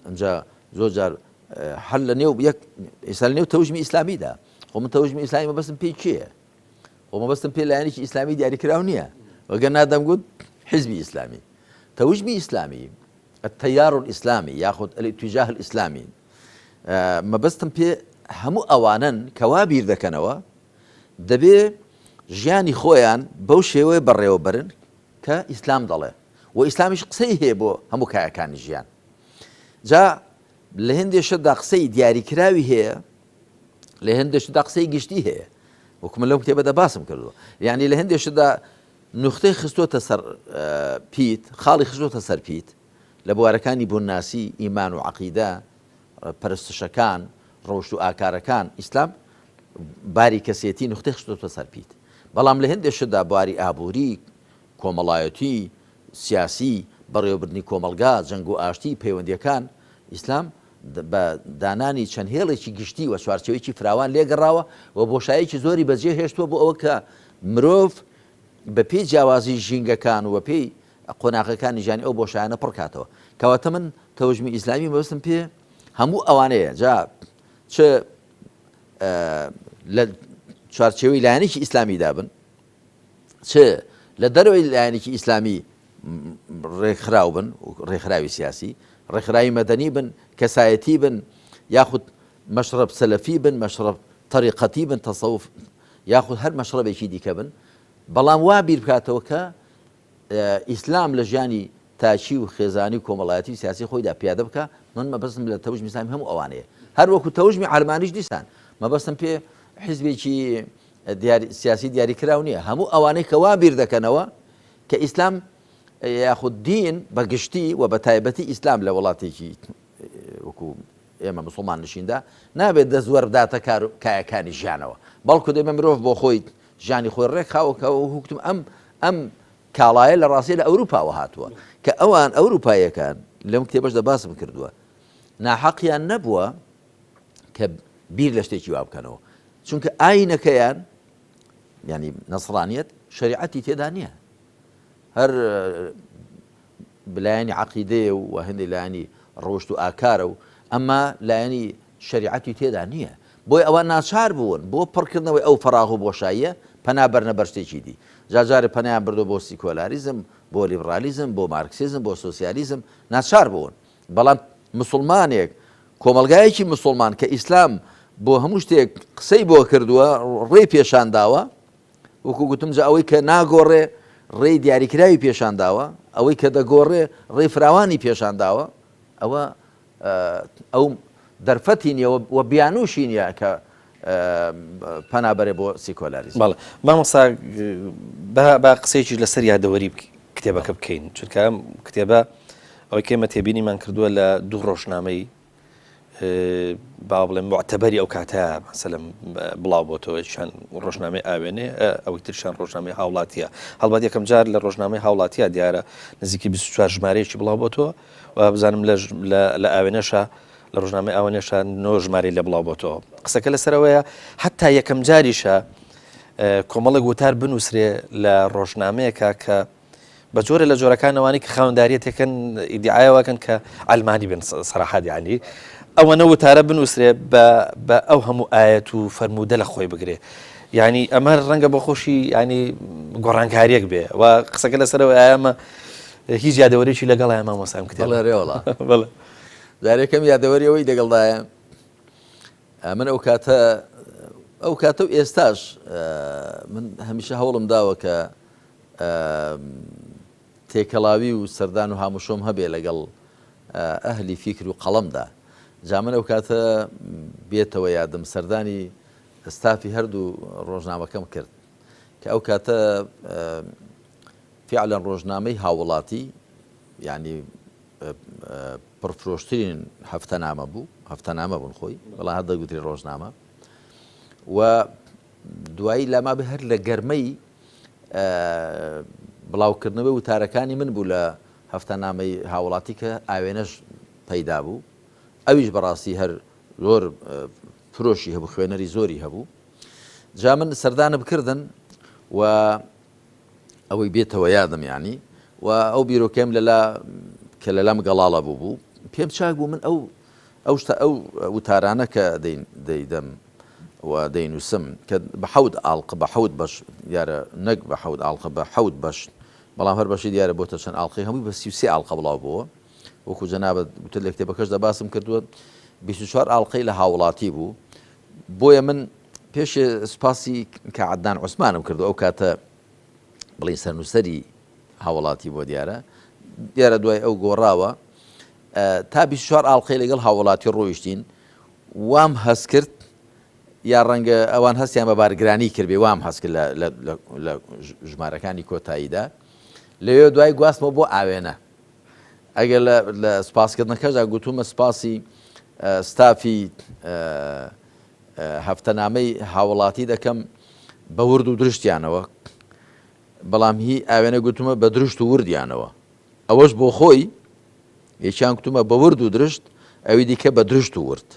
ئەمجا زۆر جار هەر لە نێو یەک ئێستا لە نێو تەوژمی ئیسلامیدا خۆ من تەوژمی ئیسلامی مەبەستم پێی کێیە؟ خۆ مەبەستم پێ لایەنێکی ئیسلامی دیاریکراو نییە وەگەر نا دەمگوت حیزبی ئیسلامی تەوژمی ئیسلامی التيار الإسلامي یاخود الاتجاه الإسلامي مەبەستم پێ هەموو ئەوانن کەوا بیر دەکەنەوە دەبێ ژیانی خۆیان بەو شێوەیە بەڕێوە بەرن کە ئیسلام دەڵێ و ئیسلامیش قسەی هەیە بۆ هەموو کایەکانی ژیان جا لە هەندێ شتدا قسەی دیاریکراوی هەیە لە هەندێ شتدا قسەی گشتی هەیە وەکو من لەو کتێبەدا باسم کردووە یعنی لە هەندێ شتدا نوختەی خستۆتە سەر پیت خاڵی خستۆتە سەر پیت لە بوارەکانی بوونناسی ئیمان و عەقیدە پەرستشەکان ڕەوشت و ئاکارەکان ئیسلام باری کەسێتی نوختەی خستۆتە سەر پیت بەڵام لە هەندێ شتدا بواری ئابووری کۆمەڵایەتی سیاسی بەڕێوەبردنی کۆمەڵگا جەنگ و ئاشتی پەیوەندییەکان ئیسلام بە دانانی چەند هێڵێکی گشتی و چوارچێوەیەکی فراوان لێگەڕاوە و بۆشاییەکی زۆری بەجێ هێشتووە بۆ ئەوە کە مرۆڤ بە پێی جیاوازی ژینگەکان و بە پێی قۆناغەکانی ژیانی ئەو بۆشایانە پڕ کاتەوە. کەواتە من تەوژمی ئیسلامی مەبەستم پێ هەموو ئەوانەیە جا چ لە چوارچێوەی لایەنێکی ئیسلامیدا بن چ لە دەرەوەی لایەنێکی ئیسلامی ڕێکخراو بن، ڕێکخراوی سیاسی، ڕێکخراوی مەدەنی بن، کەسایەتی بن، یاخود مەشڕەب سەلەفی بن، مەشڕەب تەریقەتی بن، تەسەوف، یاخود هەر مەشڕەبێکی دیکە بن، بەڵام وا بیر بکاتەوە کە ئیسلام لە ژیانی تاکی و خێزانی و کۆمەڵایەتی و سیاسی خۆیدا پیادە بکا، من مەبەستم لە تەوژمی ئیسلامی هەموو ئەوانەیە. هەر وەکو تەوژمی عەلمانیش دیسان مەبەستم پێ حیزبێکی دیاری سیاسی دیاریکراو نییە، هەموو ئەوانەی کە وا بیر دەکەنەوە کە ئیسلام یاخود دین بە گشتی و بە تایبەتی ئیسلام لە وڵاتێکی وەکو ئێمە مسوڵمان نشیندا نابێت دەست وەربداتە کار و کایەکانی ژیانەوە بەڵکو دەبێت مرۆڤ بۆ خۆی ژیانی خۆی ڕێکخاوەکەەوە حکوتم ئەم ئەم کاڵایە لە ڕاستی لە ئەوروپاوە هاتووە کە ئەوان ئەوروپایەکان لەم کتێبەشدا باسم کردووە ناحەقیان نەبووە کە بیر لە شتێکی وا بکەنەوە چونکە ئاینەکەیان ینی نەسرانیت شریعەتی تێدا نییە هەر لایەنی عقیدەیە و هەندێک لایەنی ڕۆشت و ئاکارە و ئەمما لایەنی شریعەتی تێدا نییە. بۆیە ئەوان ناچار بوون بۆ پڕکردنەوەی ئەو فەراغ و بۆشاییە پەنا بەرنە بەر شتێکی دی. جا جارێ پەنایان بردووە بۆ سیکۆلاریزم، بۆ لیبڕالیزم، بۆ مارکسیزم، بۆ سۆسیالیزم، ناچار بوون. بەڵام مسوڵمانێک، کۆمەڵگایەکی مسوڵمان کە ئیسلام بۆ هەموو شتێک قسەی بۆ کردووە، ڕێی پێشان داوە، وەکو گوتم جا ئەوەی کە ناگۆڕێ ڕێی دیاریکراوی پێشان داوە، ئەوەی کە دەگۆڕێ ڕێی فراوانی پێشان داوە، ئەوە ئەو دەرفەتی نییە و بیانووشی نییە کە پەنا بەرێ بۆ سیکۆلاریزم. بەڵێ مامۆستا با قسەیەکیش لەسەر یادەوەری کتێبەکە بکەین چونکە ئەم کتێبە ئەوەی کە ئێمە تێبینیمان کردووە لە دوو ڕۆژنامەی با بڵێم معتەبەری ئەو کاتە مەسەلەن بڵاو بۆتەوە یەکیان ڕۆژنامەی ئاوێنێ ئەوەی ترشان ڕۆژنامەی هاوڵاتیە هەڵبەت یەکەم جار لە ڕۆژنامەی هاوڵاتیە دیارە نزیکی 24 ژمارەیەکی بڵاو بۆتەوە و بزانم لە ئاوێنەشە لە ڕۆژنامەی ئاوێنەشە نۆ ژمارەی لە بڵاو بۆتەوە قسەکە لەسەرەوەیە حتا یەکەم جاریشە کۆمەڵێک وتار بنووسرێ لە ڕۆژنامەیەکە کە بە جۆرە لە جۆرەکان ئەوانەی کە خاوەنداریەتێکن ئیدعایەوەکەن کە ئەلمانی بن سەراحەت یعنی ئەوەنە وتارە بنووسرێ بە ئەو هەموو ئاەت و فەرموودە لە خۆی بگرێ یعنی ئەمە ڕەنگە بۆ خۆشی ینی گۆڕانکاریەک بێ و قسەکە لەسەرەوە ئایامە هیچ یادەوەرێکی لەگەڵ مامۆسام کتێب ڕێوەڵا بەڵێ جارێکم یادەوەری ئەوەی لەگەڵدایە من ئەو کاتە ئەو کاتە و ئێستاش من هەمیشە هەوڵم داوە کە تێکەڵاوی و سەردان و هاموشۆم هەبێ لەگەڵ ئەهلی فیکر و قەڵەمدا. جا من ئەو کاتە بێتەوە یادم سەردانی ستافی هەردوو ڕۆژنامەکەم کرد کە ئەو کاتە فیعلەن ڕۆژنامەی هاووڵاتی یعنی پڕفرۆشترین هەفتەنامە بوو، هەفتەنامە بوون خۆی، بەڵام هەر دەگوترێ ڕۆژنامە و دوایی لامابێ هەر لە گەرمەی بڵاوکردنەوەی وتارەکانی من بوو لە هەفتەنامەی هاوڵاتی کە ئاوێنەش پەیدا بوو ئەویش بەڕاستی هەر زۆر فرۆشی هەبوو خوێنەری زۆری هەبوو جا من سەردانم کردن و ئەوەی بێتەوە یادم یعنی و ئەو بیرۆکەم لەلا کە لەلام گەڵاڵە بوو بوو پێم چاک بوو من ئەو ئەو شتە ئەو وتارانە کە دەیدەم و دەینووسم کە بە حەوت ئاڵقە بە حەوت بەش دیارە نەک بە حەوت ئاڵقە بە حەوت بەش بەڵام هەر بەشی دیارە بۆتە چەند ئاڵقەی هەمووی بە 33 ئاڵقە بڵاو بووە وەکو جەنابت گوتت لە کتێبەکەشدا باسم کردووە 24 ئاڵقەی لە هاوڵاتی بوو بۆیە من پێشێ سوپاسی کە عەدنان عوسمانم کردو ئەو کاتە بڵین سەرنووسەری هاوڵاتی بۆ دیارە دیارە دوای ئەو گۆڕاوە تا 24 ئاڵلقەی لەگەڵ هاوڵاتی ڕۆیشتین وام هەست کرد یا ڕەنگە ئەوان هەستیان بە بارگرانی کردبێ وام هەست کرد لە ژمارەکانی کۆتاییدا لەوێ دوای گواستمەوە بۆ ئاوێنە ئەگەر لە سپاسکردنەکەشدا گوتومە سپاسی ستافی هەفتەنامەی هاوڵاتی دەکەم بە ورد و درشتیانەوە بەڵام هی ئاوێنە گوتومە بە درشت و وردیانەوە ئەوەش بۆ خۆی یەکیان گوتومە بە ورد و درشت ئەوی دیکە بە درشت و ورد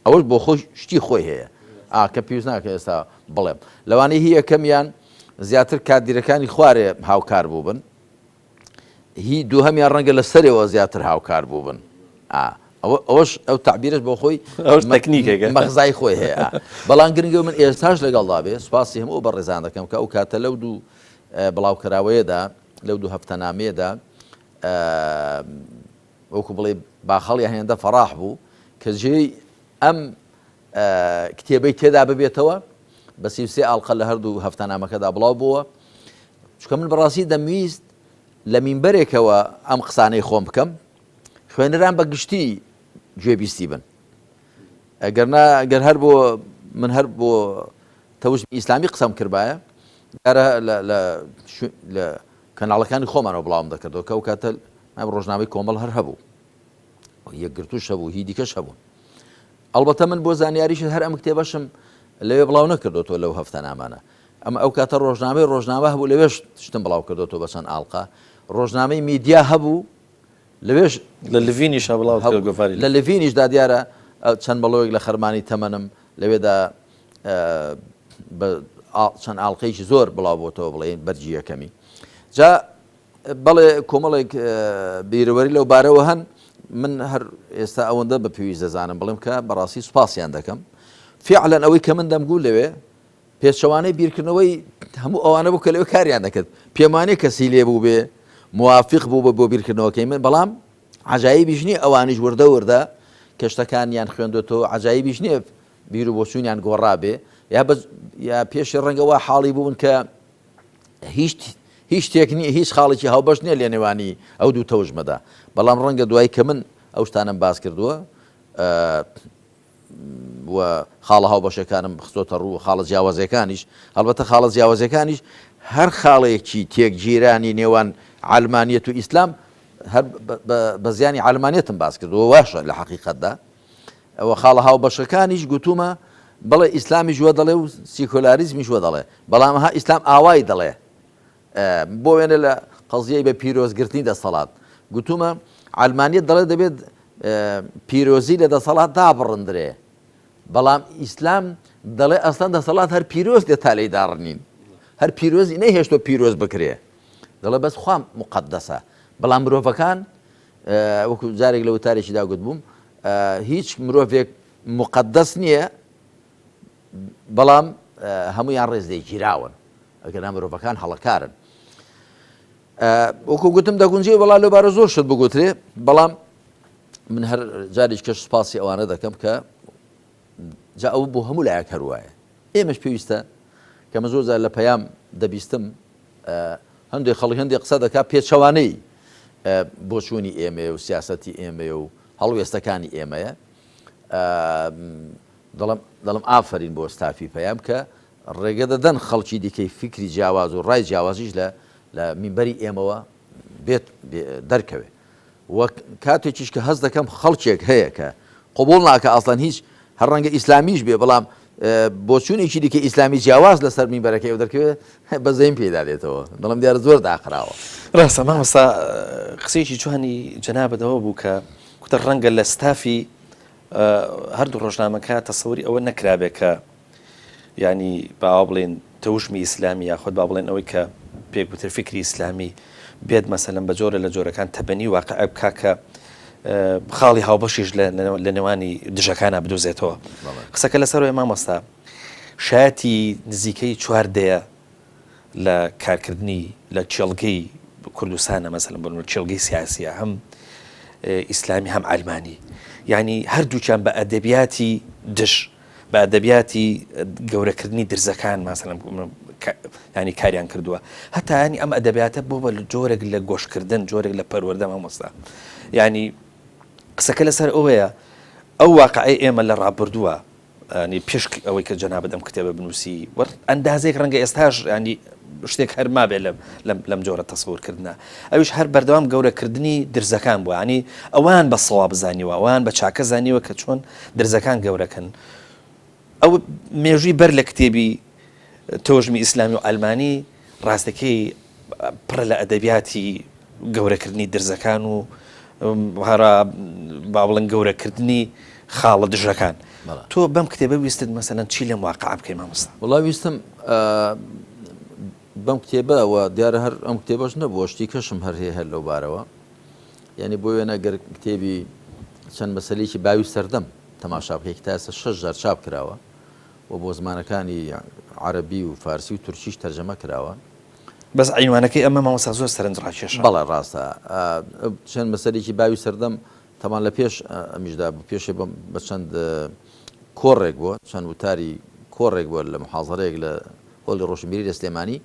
ئەوەش بۆ خۆی شتی خۆی هەیە ئا کە پێویست ناکە ئێستا بڵێم لەوانەیە هی یەکەمیان زیاتر کادیرەکانی خوارێ هاوکار بووبن هی دووهەمیان ڕەنگە لە سەرەوە زیاتر هاوکار بووبن ئەوە ئەوەش ئەو تعبیرش بۆ خۆی ئەوش تەکنیکێکە مەغزای خۆی هەیە بەڵام گرنگە من ئێستاش لەگەڵدا بێ سوپاسی هەموو بەڕێزان دەکەم کە ئەو کاتە لەو دوو بڵاوکراوەیەدا لەو دوو هەفتەنامەیەدا وەکو بڵێ باخەڵی هێندە فەراح بوو کە جێی ئەم کتێبەی تێدا ببێتەوە بە 33 ئاڵقە لە هەردوو هەفتەنامەکەدا بڵاو بووە چکە من بەڕاستی دەمویست لە مینبەرێکەوە ئەم قسانەی خۆم بکەم خوێنەران بە گشتی گوێبیستی بن ئەگەرنا گەر هەر بۆ من هەر بۆ تەوژمی ئیسلامی قسەم کردبایە دیارە لە کەناڵەکانی خۆمانەوە بڵاوم دەکردەوە کە ئەو کاتە ڕۆژنامەی کۆمەڵ هەر هەبوو یەکگرتوش هەبوو هی دیکەش هەبوون ئەڵبەتە من بۆ زانیاریشت هەر ئەم کتێبەشم لەوێ بڵاو نەکردوتەوە لەو هەفتە نامانە ئەمە ئەو کاتە ڕۆژنامەی ڕۆژنامە هەبوو لەوێش شتم بڵاو کردوتەوە بە چەند ئاڵلقە ڕۆژنامەی میدیا هەبوو لەوێش لە لڤینیشا بڵاو گۆڤاری لە لڤینیشدا دیارە چەند بەڵۆیەک لە خەرمانی تەمەنم لەوێدا بە چەند ئاڵلقەیەکی زۆر بڵاو بۆتەوە بڵێن بەرگی یەکەمی جا بەڵێ کۆمەڵێک بیرەوەری لەو بارەوە هەن. من هەر ئێستا ئەوەندە بە پێویست دەزانم بڵێم کە بەڕاستی سوپاسیان دەکەم فعلەن ئەوەی کە من دەمگوو لەوێ پێچەوانەی بیرکردنەوەی هەموو ئەوانە بوو کە لەوێ کاریان دەکرد پێمانێ کەسی لێ بوو بێ موافق بوو بە بۆ بیرکردنەوەکەی من بەڵام عجایبیش نییە ئەوانیش وردە وردە کە شتەکانیان خوێندۆتەوە عجایبیش نییە بیر و بۆچوونیان گۆڕابێ یا بە یا پێشی ڕەنگە وا حاڵی بوون کە هیچ هیچ شتێک نییە هیچ خاڵێکی هاوبەش نییە لە نێوانی ئەو دوو تەوژمەدا بەڵام ڕەنگە دوای کە من ئەو شتانەم باس کردووە و خاڵە هاوبەشەکانم خستۆتە ڕوو خاڵە جیاوازەکانیش هەڵبەتە خاڵە جیاوازەکانیش هەر خاڵێکی تێکگیرانی نێوان عەلمانیەت و ئیسلام هەر بە زیانی عەلمانیەتم باس کردووە واشە لە حەقیقەتدا ئەوە خاڵە هاوبەشەکانیش گوتومە بەڵێ ئیسلامیش وە دەڵێ و سیکۆلاریزمیش وە دەڵێ بەڵام ها ئیسلام ئاوای دەڵێ بۆ وێنە لە قەزیەی بە پیرۆزگرتنی دەسەڵات گوتومە عەلمانیەت دەڵێ دەبێت پیرۆزی لە دەسەڵات دابڕندرێ بەڵام ئیسلام دەڵێ ئەسڵەن دەسەڵات هەر پیرۆز دێت تا لێی داڕنین هەر پیرۆزی نەیهێشتۆ پیرۆز بکرێ دەڵێ بەس خوا مقدسە بەڵام مرۆڤەکان وەکو جارێک لە وتارێکیدا گوتبووم هیچ مرۆڤێک مقدس نییە بەڵام هەمویان ڕێز لێگیراون ئەگەرنا مرۆڤەکان هەڵەکارن وەکو گوتم دەگونجێ وەڵا لەو بارە زۆر شت بگوترێ بەڵام من هەر جاریش کەش سوپاسی ئەوانە دەکەم کە جا ئەو بۆ هەموو لایەک هەروایە ئێمەش پێویستە کە من زۆر جار لە پەیام دەبیستم هەندێک خەڵک هەندێک قسە دەکات پێچەوانەی بۆچوونی ئێمەیە و سیاسەتی ئێمەیە و هەڵوێستەکانی ئێمەیە دەڵم دەڵم ئافرین بۆ ستافی پەیام کە ڕێگە دەدەن خەڵکی دیکەی فیکری جیاواز و ڕای جیاوازیش لە لە مینبەری ئێمەوە بێت دەرکەوێ و کاتێکیش کە هەست دەکەم خەڵکێک هەیە کە قبوڵ ناکە ئەسڵەن هیچ هەر ڕەنگە ئیسلامیش بێ بەڵام بۆچوونێکی دیکە ئیسلامی جیاواز لەسەر مینبەرەکەی ئەو دەرکەوێت بەزەیم پێدا دێتەوە دەڵێم دیارە زۆر داخراوە. ڕاستە مامۆستا قسەیەکی جوانی جەنابت ئەوە بوو کە کوتە ڕەنگە لە ستافی هەردوو ڕۆژنامەکە تەسەوری ئەوە نەکرابێ کە یانی با بڵێن تەوژمی ئیسلامی یاخود با بڵێن ئەوەی کە پێک وتر فکری ئیسلامی بێت مەسەلەن بە جۆرە لە جۆرەکان تەبەنی واقع بکا کە خاڵی هاوبەشیش لە نێوانی دژەکانە بدۆزێتەوە قسەکە لەسەرەوەی مامۆستا شایەتی نزیکەی چوار دەیە لە کارکردنی لە کێڵگەی کوردستانە مەسەلەن بۆ نموونە کێڵگەی سیاسیە هەم ئیسلامی هەم عەلمانی یعنی هەردووکیان بە ئەدەبیاتی دژ بە ئەدەبیاتی گەورەکردنی درزەکان ماسەلەن ینی کاریان کردووە هەتا ینی ئەم ئەدەبیاتە بۆ بە جۆرێک لە گۆشکردن جۆرێک لە پەروەردە مامۆستا ینی قسەکە لەسەر ئەوەیە ئەو واقعی ئێمە لە ڕابردووە ینی پێش ئەوەی کە جەنابت ئەم کتێبە بنووسی وە ئەندازێک ڕەنگە ئێستاش ینی شتێک هەر مابێ لەم لەم لەم جۆرە تەسەورکردنە ئەویش هەر بەردەوام گەورەکردنی درزەکان بووە ینی ئەوان بە سەواب زانیوە ئەوان بە چاکە زانیوە کە چۆن درزەکان گەورەکەن ئەو مێژووی بەر لە کتێبی تۆژمی ئیسلامی و ئەلمانی ڕاستەکەی پڕە لە ئەدەبیاتی گەورەکردنی درزەکان و هەرا با بڵێن گەورەکردنی خاڵە دژەکان. تۆ بەم کتێبە ویستت مەسەلەن چی لەم واقعە بکەی مامۆستا؟ وەڵا ویستم بەم کتێبە و دیارە هەر ئەم کتێبەش نەبووە شتی کەشم هەر هەیە هەر لەو بارەوە یعنی بۆ وێنە گەر کتێبی چەند مەسەلەیەکی باوی سەردەم تەماشا بکەی کە تا ئێستا شەش جار چاپ کراوە و بۆ زمانەکانی عەرەبی و فارسی و تورکیش تەرجەمە کراوە. بەس عینوانەکەی ئەمە مامۆستا زۆر سەرنج ڕاکێشە. بەڵێ ڕاستە چەند مەسەلێکی باوی سەردەم تەبان لە پێش ئەمیشدا بوو پێشێ بە چەند کۆڕێک بووە چەند وتاری کۆڕێک بووە لە محازەرەیەک لە هۆڵی ڕۆشنبیری لە سلێمانی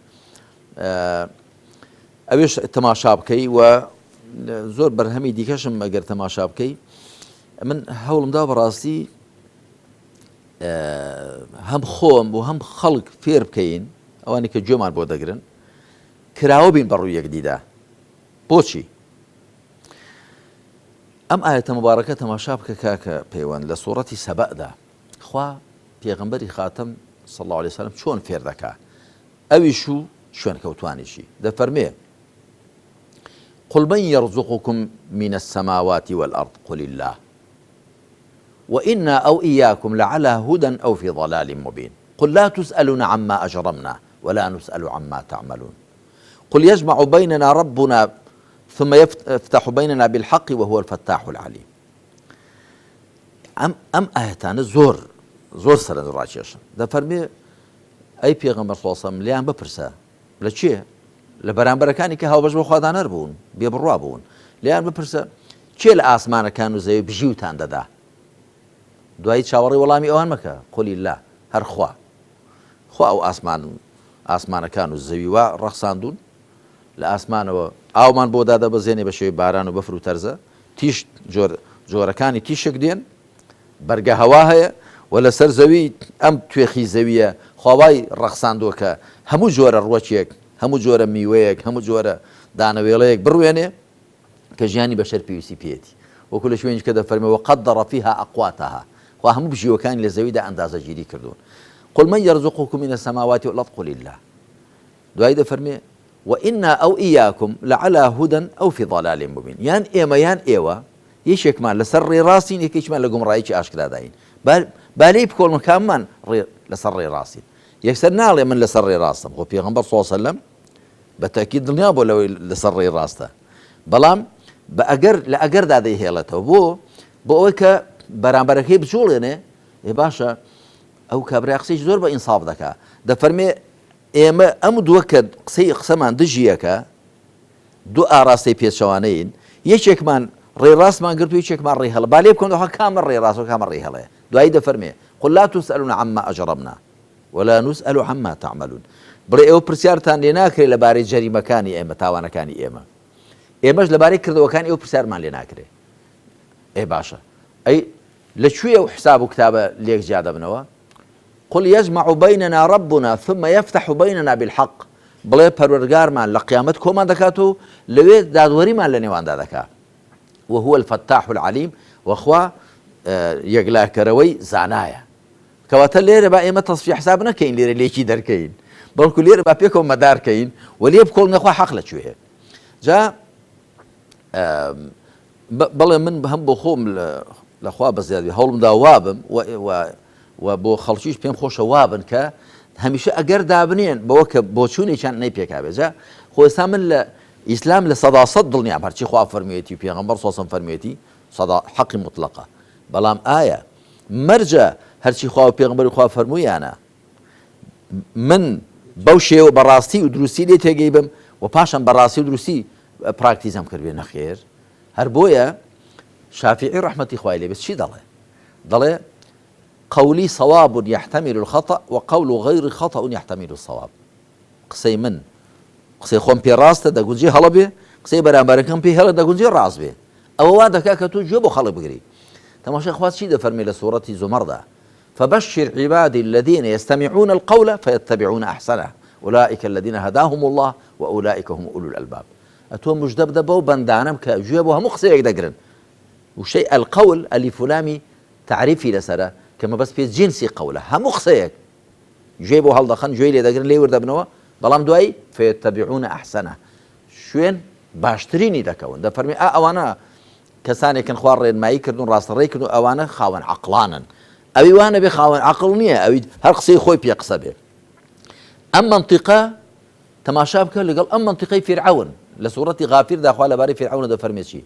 ئەوێش تەماشا بکەی و زۆر بەرهەمی دیکەشم ئەگەر تەماشا بکەی من هەوڵمدا بەڕاستی هەم خۆم و هەم خەڵک فێر بکەین ئەوانی کە گوێمان بۆ دەگرن کراوە بین بە ڕووی یەکدیدا بۆچی ئەم ئاەتە مبارەکە تەماشا بکە کاکە پەیوەند لە سوڕەتی سەبەدا خوا پێغمبەری خاتم صلی الله عليه وسلم چۆن فێر دەکا ئەویش و شوێنکەوتوانیشی دەفەرمێ قل من يرزقكم من السماوات والأرض قل الله وإنا أو إياكم لعلى هدى أو في ضلال مبين قل لا تسألون عما أجرمنا ولا نسأل عما تعملون قل يجمع بيننا ربنا. ثم يفتح بيننا بالحق وهو الفتاح العليم. ئەم ئەم ئایەتانە زۆر زۆر سەرنج ڕاکێشن دەفەرمێ ئەی پێغەمبەر صلی الله علیه و سلم لێیان بپرسە لە کێ لە بەرامبەرەکانی کە هاوبەش بۆ خوادانەر بوون بێ بڕوا بوون لێیان بپرسە کێ لە ئاسمانەکان و زەوی بژیوتان دەدا دوایی چاوەڕێی وەڵامی ئەوان مەکە قل اللە هەر خوا خوا ئەو ئاسمان ئاسمانەکان و زەوی وا ڕەخساندوون لە ئاسمانەوە ئاومان بۆ دادەبەزێنێ بە شێوەی باران و بەفر و تەرزە تیش جۆر جۆرەکانی تیشک دێن بەرگە هەوا هەیە و لەسەر زەوی ئەم توێخی زەویە خواوای ڕەخساندووە کە هەموو جۆرە ڕوەکێک هەموو جۆرە میوەیەک هەموو جۆرە دانەوێڵەیەک بڕوێنێ کە ژیانی بەشەر پێویستی پێیەتی وەکو لە شوێنیش کە دەفەرمێ وقدر فیها اقواتها خوا هەموو بژیوەکانی لە زەویدا ئەندازەگیری کردوون قل من یرزقکم من السماوات والارض قل اللە دوایی دەفەرمێ وإنا أو إياكم لعلى هدى أو في ضلال مبين یان ئێمە یان ئێوە یەکێکمان لەسەر ڕێی ڕاستین یەکێکمان لە گومڕایەکی ئاشکراداین با لێی بکۆڵن کاممان ڕێ لەسەر ڕێی ڕاستین یەکسەر ناڵێ من لەسەر ڕێی ڕاستم خۆ پێغەمبەر صلی الله علیه وسلم بە تەئکید دڵنیا بووە لەوەی لەسەر ڕێی ڕاستە بەڵام بە ئەگەر لە ئەگەردا دەیهێڵێتەوە بۆ بۆ ئەوەی کە بەرامبەرەکەی بجوڵێنێ ئێ باشە ئەو کابرا قسەی زۆر بە ئینساف دەکا دەفەرمێ ئێمە ئەم دووە کە قسەی قسەمان دژیەکە دوو ئاراستەی پێچەوانەین یەکێکمان ڕێی ڕاستمان گرت و یەکێکمان ڕێی هەڵە با لێ بکەن کامە ڕێی ڕاست و کامە ڕێی هەڵەیە دوایی دەفەرمێ قل لا تسألون عما أجرمنا ولا نسأل عما تعملون بڵێ ئێوە پرسیارتان لێ ناکرێ لەبارەی جەریمەکانی ئێمە تاوانەکانی ئێمە ئێمەش لەبارەی کردەوەکانی ئێوە پرسیارمان لێ ناکرێ ئێ باشە ئەی لە کوێ ئەو حساب و کتابە لێک جیا دەبنەوە قل يجمع بيننا ربنا ثم يفتح بيننا بالحق بڵێ پەروەردگارمان لە قیامەت کۆمان دەکات و لەوێ دادوەریمان لە نێواندا دەکا وهو الفتاح العليم وخوا یەکلاکەرەوەی زانایە کەواتە لێرە با ئێمە تەسفیە حساب نەکەین لێرە لێکی دەرکەین بەڵکو لێرە با پێکەوە مەدار کەین و لێ بکۆڵنە خوا حەق لە کوێ جا بەڵێ من هەم بۆ خۆم لەخوا بەزیادی هەوڵمدا وابم و بۆ خەڵکیش پێم خۆشە وابن کە هەمیشە ئەگەر دابنێن بەوە کە بۆچوونێکیان نەی پێکابێت جا خۆ ئێستا من لە ئیسلام لە سەدا سەد دڵنیام هەرچی خوا فەرموویەتی و پێغەمبەر سۆسم فەرموویەتی سەدا حەقی مطلقە بەڵام ئایا مەرجە هەرچی خوا و پێغەمبەری خوا فەرموویانە من بەو شێوە بە ڕاستی و دروستی لێ تێگەی بم و پاشان بە ڕاستی و دروستی پراکتیزەم کردبێ نەخێر هەر بۆیە شافعی ڕەحمەتی خوای لێ بێت چی دەڵێ دەڵێ قولي صواب يحتمل الخطأ وقول غيري خطأ يحتمل الصواب قسەی من قسەی خۆم پێ ڕاستە دەگونجێ هەڵە بێ، قسەی بەرامبەرەکەم پێ هەڵە دەگونجێ ڕاست بێ. ئەوە وا دەکا کە تۆ گوێ بۆ خەڵک بگری. تەماشای خوا چی دەفەرمێ لە سوڕەتی زومەڕدا، فبشر عبادی الذین یستمعون القول فیتبعون احسنه اولئک الذین هداهم اللە واولئک هم اولو الالباب. ئەتۆ مژدە بدە بەو بەندانەم کە گوێ بۆ هەموو قسەیەک دەگرن. وشەی القول ئەلیف و لامی تەعریفی لەسەرە کە مەبەست پێ جنسی قەولە، هەموو قسەیەک. گوێی بۆ هەڵدەخەن، گوێی لێ دەگرن، لێی ورد دەبنەوە، بەڵام دوایی، فیتبعون احسنه، شوێن باشترینی دەکەون، دەفەرموێ، ئا ئەوانە کەسانێکن خوا ڕێنمایی کردوون، ڕاستەڕێی کردوون، ئەوانە خاوەن عەقڵانن، ئەوی وا نەبێ خاوەن عەقڵ نییە، ئەوی هەر قسەی خۆی پێ قسە بێ. ئەم مەنتیقە تەماشا بکە لەگەڵ ئەم مەنتیقەی فیرعەون، لە سوڕەتی غافیردا خوا لەبارەی فیرعەونە دەفەرمێ چی؟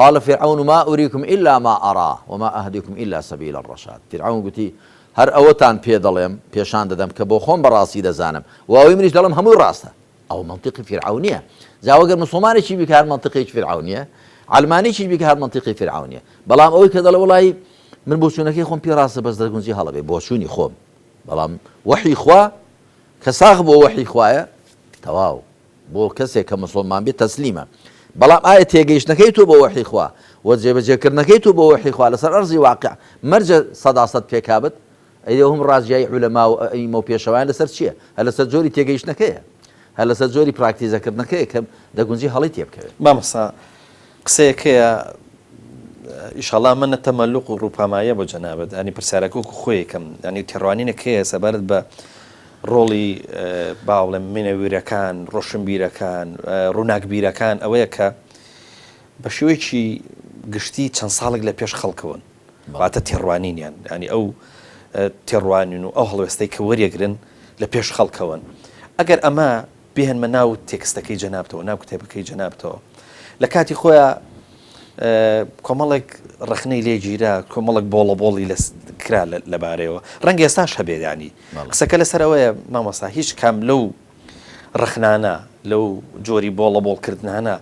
قال فرعون ما أريكم إلا ما أرى وما أهديكم إلا سبيل الرشاد فیرعەون گوتی، هەر ئەوەتان پێ دەڵێم، پێشان دەدەم کە بۆ خۆم بە ڕاستی دەزانم و ئەوەی منیش دەڵێم هەمووی ڕاستە. ئەوە مەنتیقی فیرعەونییە. جا ئەگەر موسڵمانێکی بیکە هەر مەنتیقێکی فیرعەونییە، عەلمانییەکیش بیکە هەر مەنتیقی فیرعەونییە. بەڵام ئەوەی کە دەڵێ وەڵایی من بۆچوونەکەی خۆم پێ ڕاستە بەس دەگونجێ هەڵە بێ، بۆچوونی خۆم. بەڵام وەحی خوا کە ساغ بۆ وەحی خوایە تەواو. بۆ کەسێک کە موسڵمان بێت تەسلیمە، بەڵام ئایا تێگەیشتنەکەی تۆ بۆ وەحی خوا و جێبەجێکردنەکەی تۆ بۆ وەحی خوا لەسەر ئەرزی واقع مەرجە سەداسەد پێکابت؟ ئەی ئەو هەموو ڕاجیایی عولەما و ئەئیمە و پێشەوایان لەسەر چییە؟ هەر لەسەر جۆری تێگەیشتنەکەیە، هەر لەسەر جۆری پراکتیزەکردنەکەیە کە دەگونجێ هەڵەی تێبکەوێت. مامۆستا قسەیەک هەیە ئیشەڵا ئەمە نە تەمەلوق و ڕووپاماییە بۆ جەنابت یانی پرسیارەکە وەکو خۆی یەکەم یانی تێڕوانینێک هەیە سەبارەت بە ڕۆڵی با بڵێم منەویرەکان ڕۆشنبیرەکان ڕووناکبیرەکان ئەوەیە کە بە شێوەیەکی گشتی چەند ساڵێک لە پێش خەڵکەوەن واتە تێڕوانینیان ینی ئەو تێڕوانین و ئەو هەڵوێستەی کە وەریەگرن لە پێش خەڵکەوەن ئەگەر ئەمە. بهێنمە ناو تێکستەکەی جەنابتەوە، ناو کتێبەکەی جەنابتەوە. لە کاتی خۆیا کۆمەڵێک ڕەخنەی لێ گیرا، کۆمەڵێک بۆڵەبۆڵی لە کرا لەبارەیەوە. ڕەنگە ئێستاش هەبێت یانی. قسەکە لەسەر ئەوەیە مامۆستا هیچ کام لەو ڕەخنانە، لەو جۆری بۆڵەبۆڵ کردنانە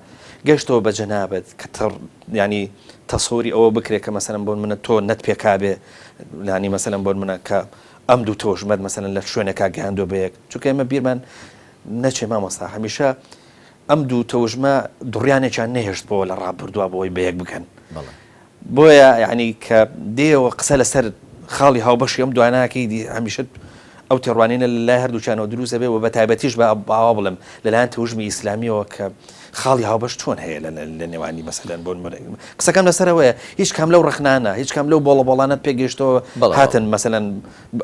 گەشتەوە بە جەنابت کە تڕ یانی تەسەوری ئەوە بکرێ کە مەسەلەن بۆ نمونە تۆ نەتپێکابێ یانی مەسەلەن بۆ نمونە کە ئەم دوو تەوژمەت مەسەلەن لە شوێنێکا گەیاندوە بە یەک چونکە ئێمە بیرمان نەچێ مامۆستا هەمیشە ئەم دوو تەوژمە دوڕیانێکیان نەهێشت بۆ لە ڕابردووە بۆی بە یەک بگەن بۆیە یعنی کە دێەوە قسە لەسەر خاڵی هاوبەشی ئەم دواناکەی دی هەمیشە ئەو تێڕوانینە لە لای هەردووکیانەوە دروست دەبێت و بە تایبەتیش بە باوا بڵێم لەلایەن تەوژمی ئیسلامیەوە کە خاڵی هاوبەش چۆن هەیە لە نێوانی مەسەلەن بۆ نمونە قسەکەم لەسەرەوەیە هیچ کام لەو ڕەخنانە هیچ کام لەو بۆڵە بۆڵانەت پێگەیشتەوە هاتن مەسەلەن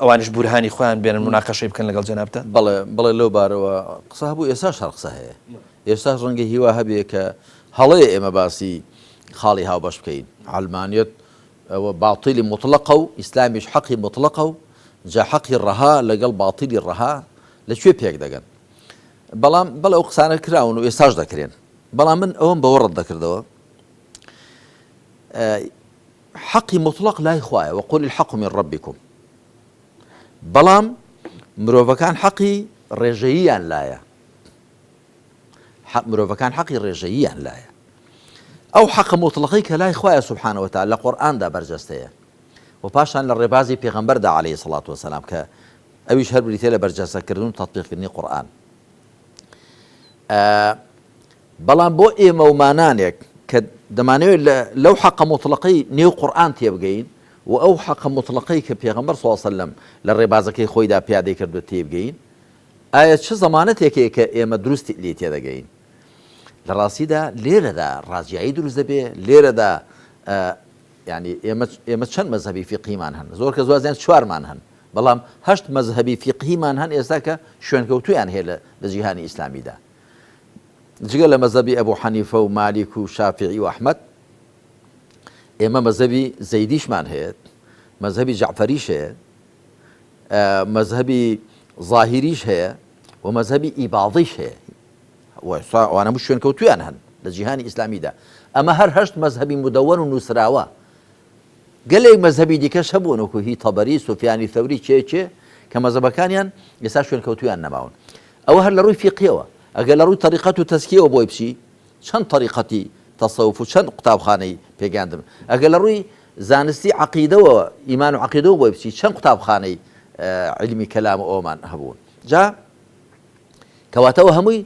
ئەوانیش بورهانی خۆیان بێنن مناقەشەی بکەن لەگەڵ جەنابتە؟ بەڵێ بەڵێ لەو بارەوە قسە هەبوو ئێستاش هەر قسە هەیە ئێستاش ڕەنگە هیوا هەبێ کە هەڵەیە ئێمە باسی خاڵی هاوبەش بکەین عەلمانیەت ئەوە باتیلی موتڵەقە و ئیسلامیش حەقی موتڵەقە و جا حەقی ڕەها لەگەڵ باتیلی ڕەها لە کوێ پێک دەگەن بەڵام بەڵێ ئەو قسانە کراون و ئێستاش دەکرێن بەڵام من ئەوەم بەوە ڕەت دەکردەوە حەقی مطلق لای خوایە وقل الحق من ربکم بەڵام مرۆڤەکان حەقی ڕێژەییان لایە مرۆڤەکان حەقی ڕێژەییان لایە ئەو حەقە مطلقەی کە لای خوایە سبحانە وتعالی لە قورئاندا بەرجەستەیە و پاشان لە ڕێبازی پێغەمبەردا عەلەیهی سڵات وسلام کە ئەویش هەر بریتیە لە بەرجەستەکردن و تەتبیقکردنی قورئان. بەڵام بۆ ئێمە و مانانێک کە دەمانەوێت لەو حەقە موتڵەقەی نێو قورئان تێبگەین و ئەو حەقە موتڵەقەی کە پێغەمبەر صلی اللە علیە وسلم لە ڕێبازەکەی خۆیدا پیادەی کردووە تێبگەین، ئایا چ زەمانەتێک هەیە کە ئێمە دروست لێی تێدەگەین؟ لە ڕاستیدا لێرەدا ڕاجیایی دروست دەبێ، لێرەدا یانی ئێمە ئێمە چەند مەزهەبی فیقهیمان هەن؟ زۆر کەس وازیان چوارمان هەن، بەڵام هەشت مەزهەبی فیقهیمان هەن ئێستا کە شوێنکەوتوویان هەیە لە لە جیهانی ئیسلامیدا. جگە لە مەزهەبی ئەبوو حەنیفە و مالیک و شافیعی و ئەحمەد، ئێمە مەزهەبی زەیدیشمان هەیە، مەزهەبی جەعفەریش هەیە، مەزهەبی زاهیریش هەیە و مەزهەبی ئیباضیش هەیە. ئەوانە هەموو شوێنکەوتوویان هەن لە جیهانی ئیسلامیدا. ئەمە هەر هەشت مەزهەبی مودەوەن و نووسراوە. گەلێک مەزهەبی دیکەش هەبوون وەکو هی تەبەری، سوفیانی ثەوری کێ کێ کە مەزهەبەکانیان ئێستا شوێنکەوتوویان نەماون. ئەوە هەر لە ڕووی فیقهیەوە. ئەگەر لە ڕووی تەریقەت و تەزکیەوە بۆی بچی چەند تەریقەتی تەسەوف و چەند قوتابخانەی پێگەیاندن. ئەگەر لە ڕووی زانستی عەقیدەوە، ئیمان و عەقیدەوە بۆی بچی چەند قوتابخانەی عیلمی کەلام و ئەوەمان هەبوون. جا کەواتە ئەوە هەمووی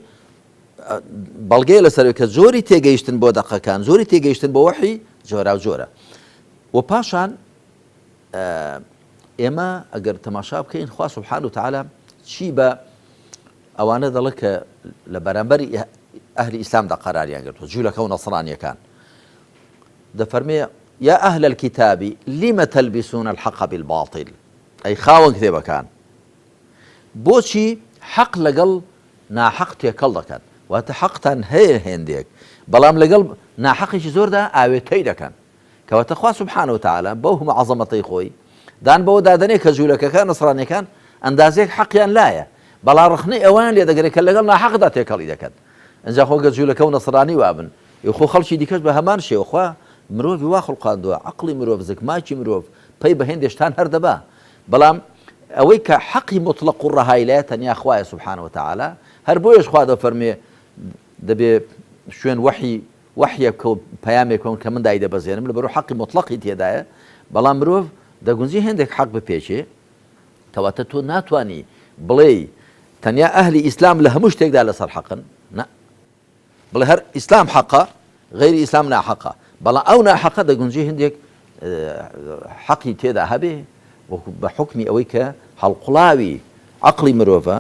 بەڵگەیە لەسەر کە جۆری تێگەیشتن بۆ دەقەکان جۆری تێگەیشتن بۆ وەحی جۆراوجۆرە و پاشان ئێمە ئەگەر تەماشا بکەین خوا سبحان و تعالی چی بە ئەوانە دەڵێ کە لە بەرامبەری ئەهلی ئیسلامدا قەراریان گرتووە جوولەکە و نەسرانیەکان دەفەرمێ یا ئەهل الكتاب لم تلبسون الحق بالباطل ئەی خاوەن کتێبەکان بۆچی حەق لەگەڵ ناحەق تێکەڵ دەکەن؟ واتە حەقتان هەیە هێندێک بەڵام لەگەڵ ناحەقێکی زۆردا ئاوێتەی دەکەن. کەواتە خوا سبحانە وتعالی بەو هەموو عەزەمەتەی خۆی دان بەوە دادەنێ کە جوولەکەکان نەسرانیەکان ئەندازەیەک حەقیان لایە بەڵام ڕەخنەی ئەوەیان لێ دەگرێت کە لەگەڵ ناحەقدا تێکەڵی دەکەن. ئینجا خۆ گەر جوولەکە و نەسرانی وابن ئێ خۆ خەڵکی دیکەش بە هەمان شێوە خوا مرۆڤی وا خوڵقاندووە عەقڵی مرۆڤ زگماکی مرۆڤ پەی بە هێندێ شتان هەر دەبا بەڵام ئەوەی کە حەقی موتڵەق و ڕەهای لایە تەنیا خوایە سبحانە وتعالی، هەر بۆیەش خوا دەفەرموێ دەبێ شوێن وەحی وەحیەک بکەون پەیامێک بکەون کە من دایدەبەزێنم لەبەرو حەقی موتڵەقی تێدایە، بەڵام مرۆڤ دەگونجێ هێندێک حەق بپێکێ، کەواتە تۆ ناتوانی بڵێی تەنیا ئەهلی ئیسلام لە هەموو شتێکدا لەسەر حەقن، نا. بڵێ هەر ئیسلام حەقە غەیری ئیسلام ناحەقە بەڵام ئەو ناحەقە دەگونجێ هندێک حەقی تێدا هەبێ وەکو بە حوکمی ئەوەی کە هەڵقوڵاوی عەقڵی مرۆڤە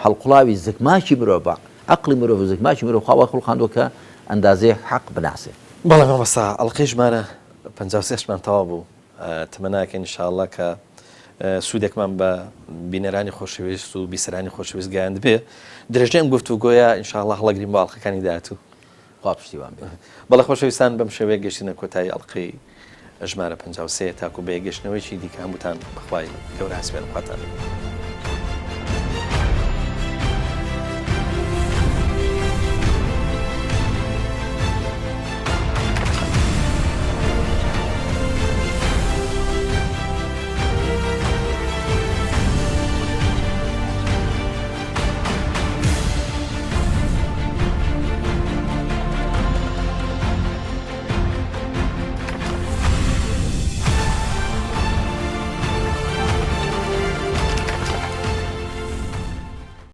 هەڵقوڵاوی زگماکی مرۆڤە عەقڵی مرۆڤ و زگماکی مرۆڤ خوا وای خوڵقاندووە کە ئەندازەیەک حەق بناسێ. بەڵێ مامۆستا ئەڵقەی ژمارە 53 شمان تەواو بوو تەمەناکەین ان شاء اللە کە سوودێکمان بە بینەرانی خۆشەویست و بیسەرانی خۆشەویست گەیاندبێ. درێژەی ئەم گفتوگۆیە ان شاء اللە هەڵەگرین بۆ ئەڵقەکانی داهاتوو. خوا پشتیوان بێ. بەڵێ خۆشەویستان بەم شێوەیە گەشتینە کۆتایی ئەڵقەی ژمارە 53 تاکو بە یەکگەشتنەوەیەکی دیکە هەمووتان بەخوای گەورە ئەسپێرم خواتان لەگەڵ.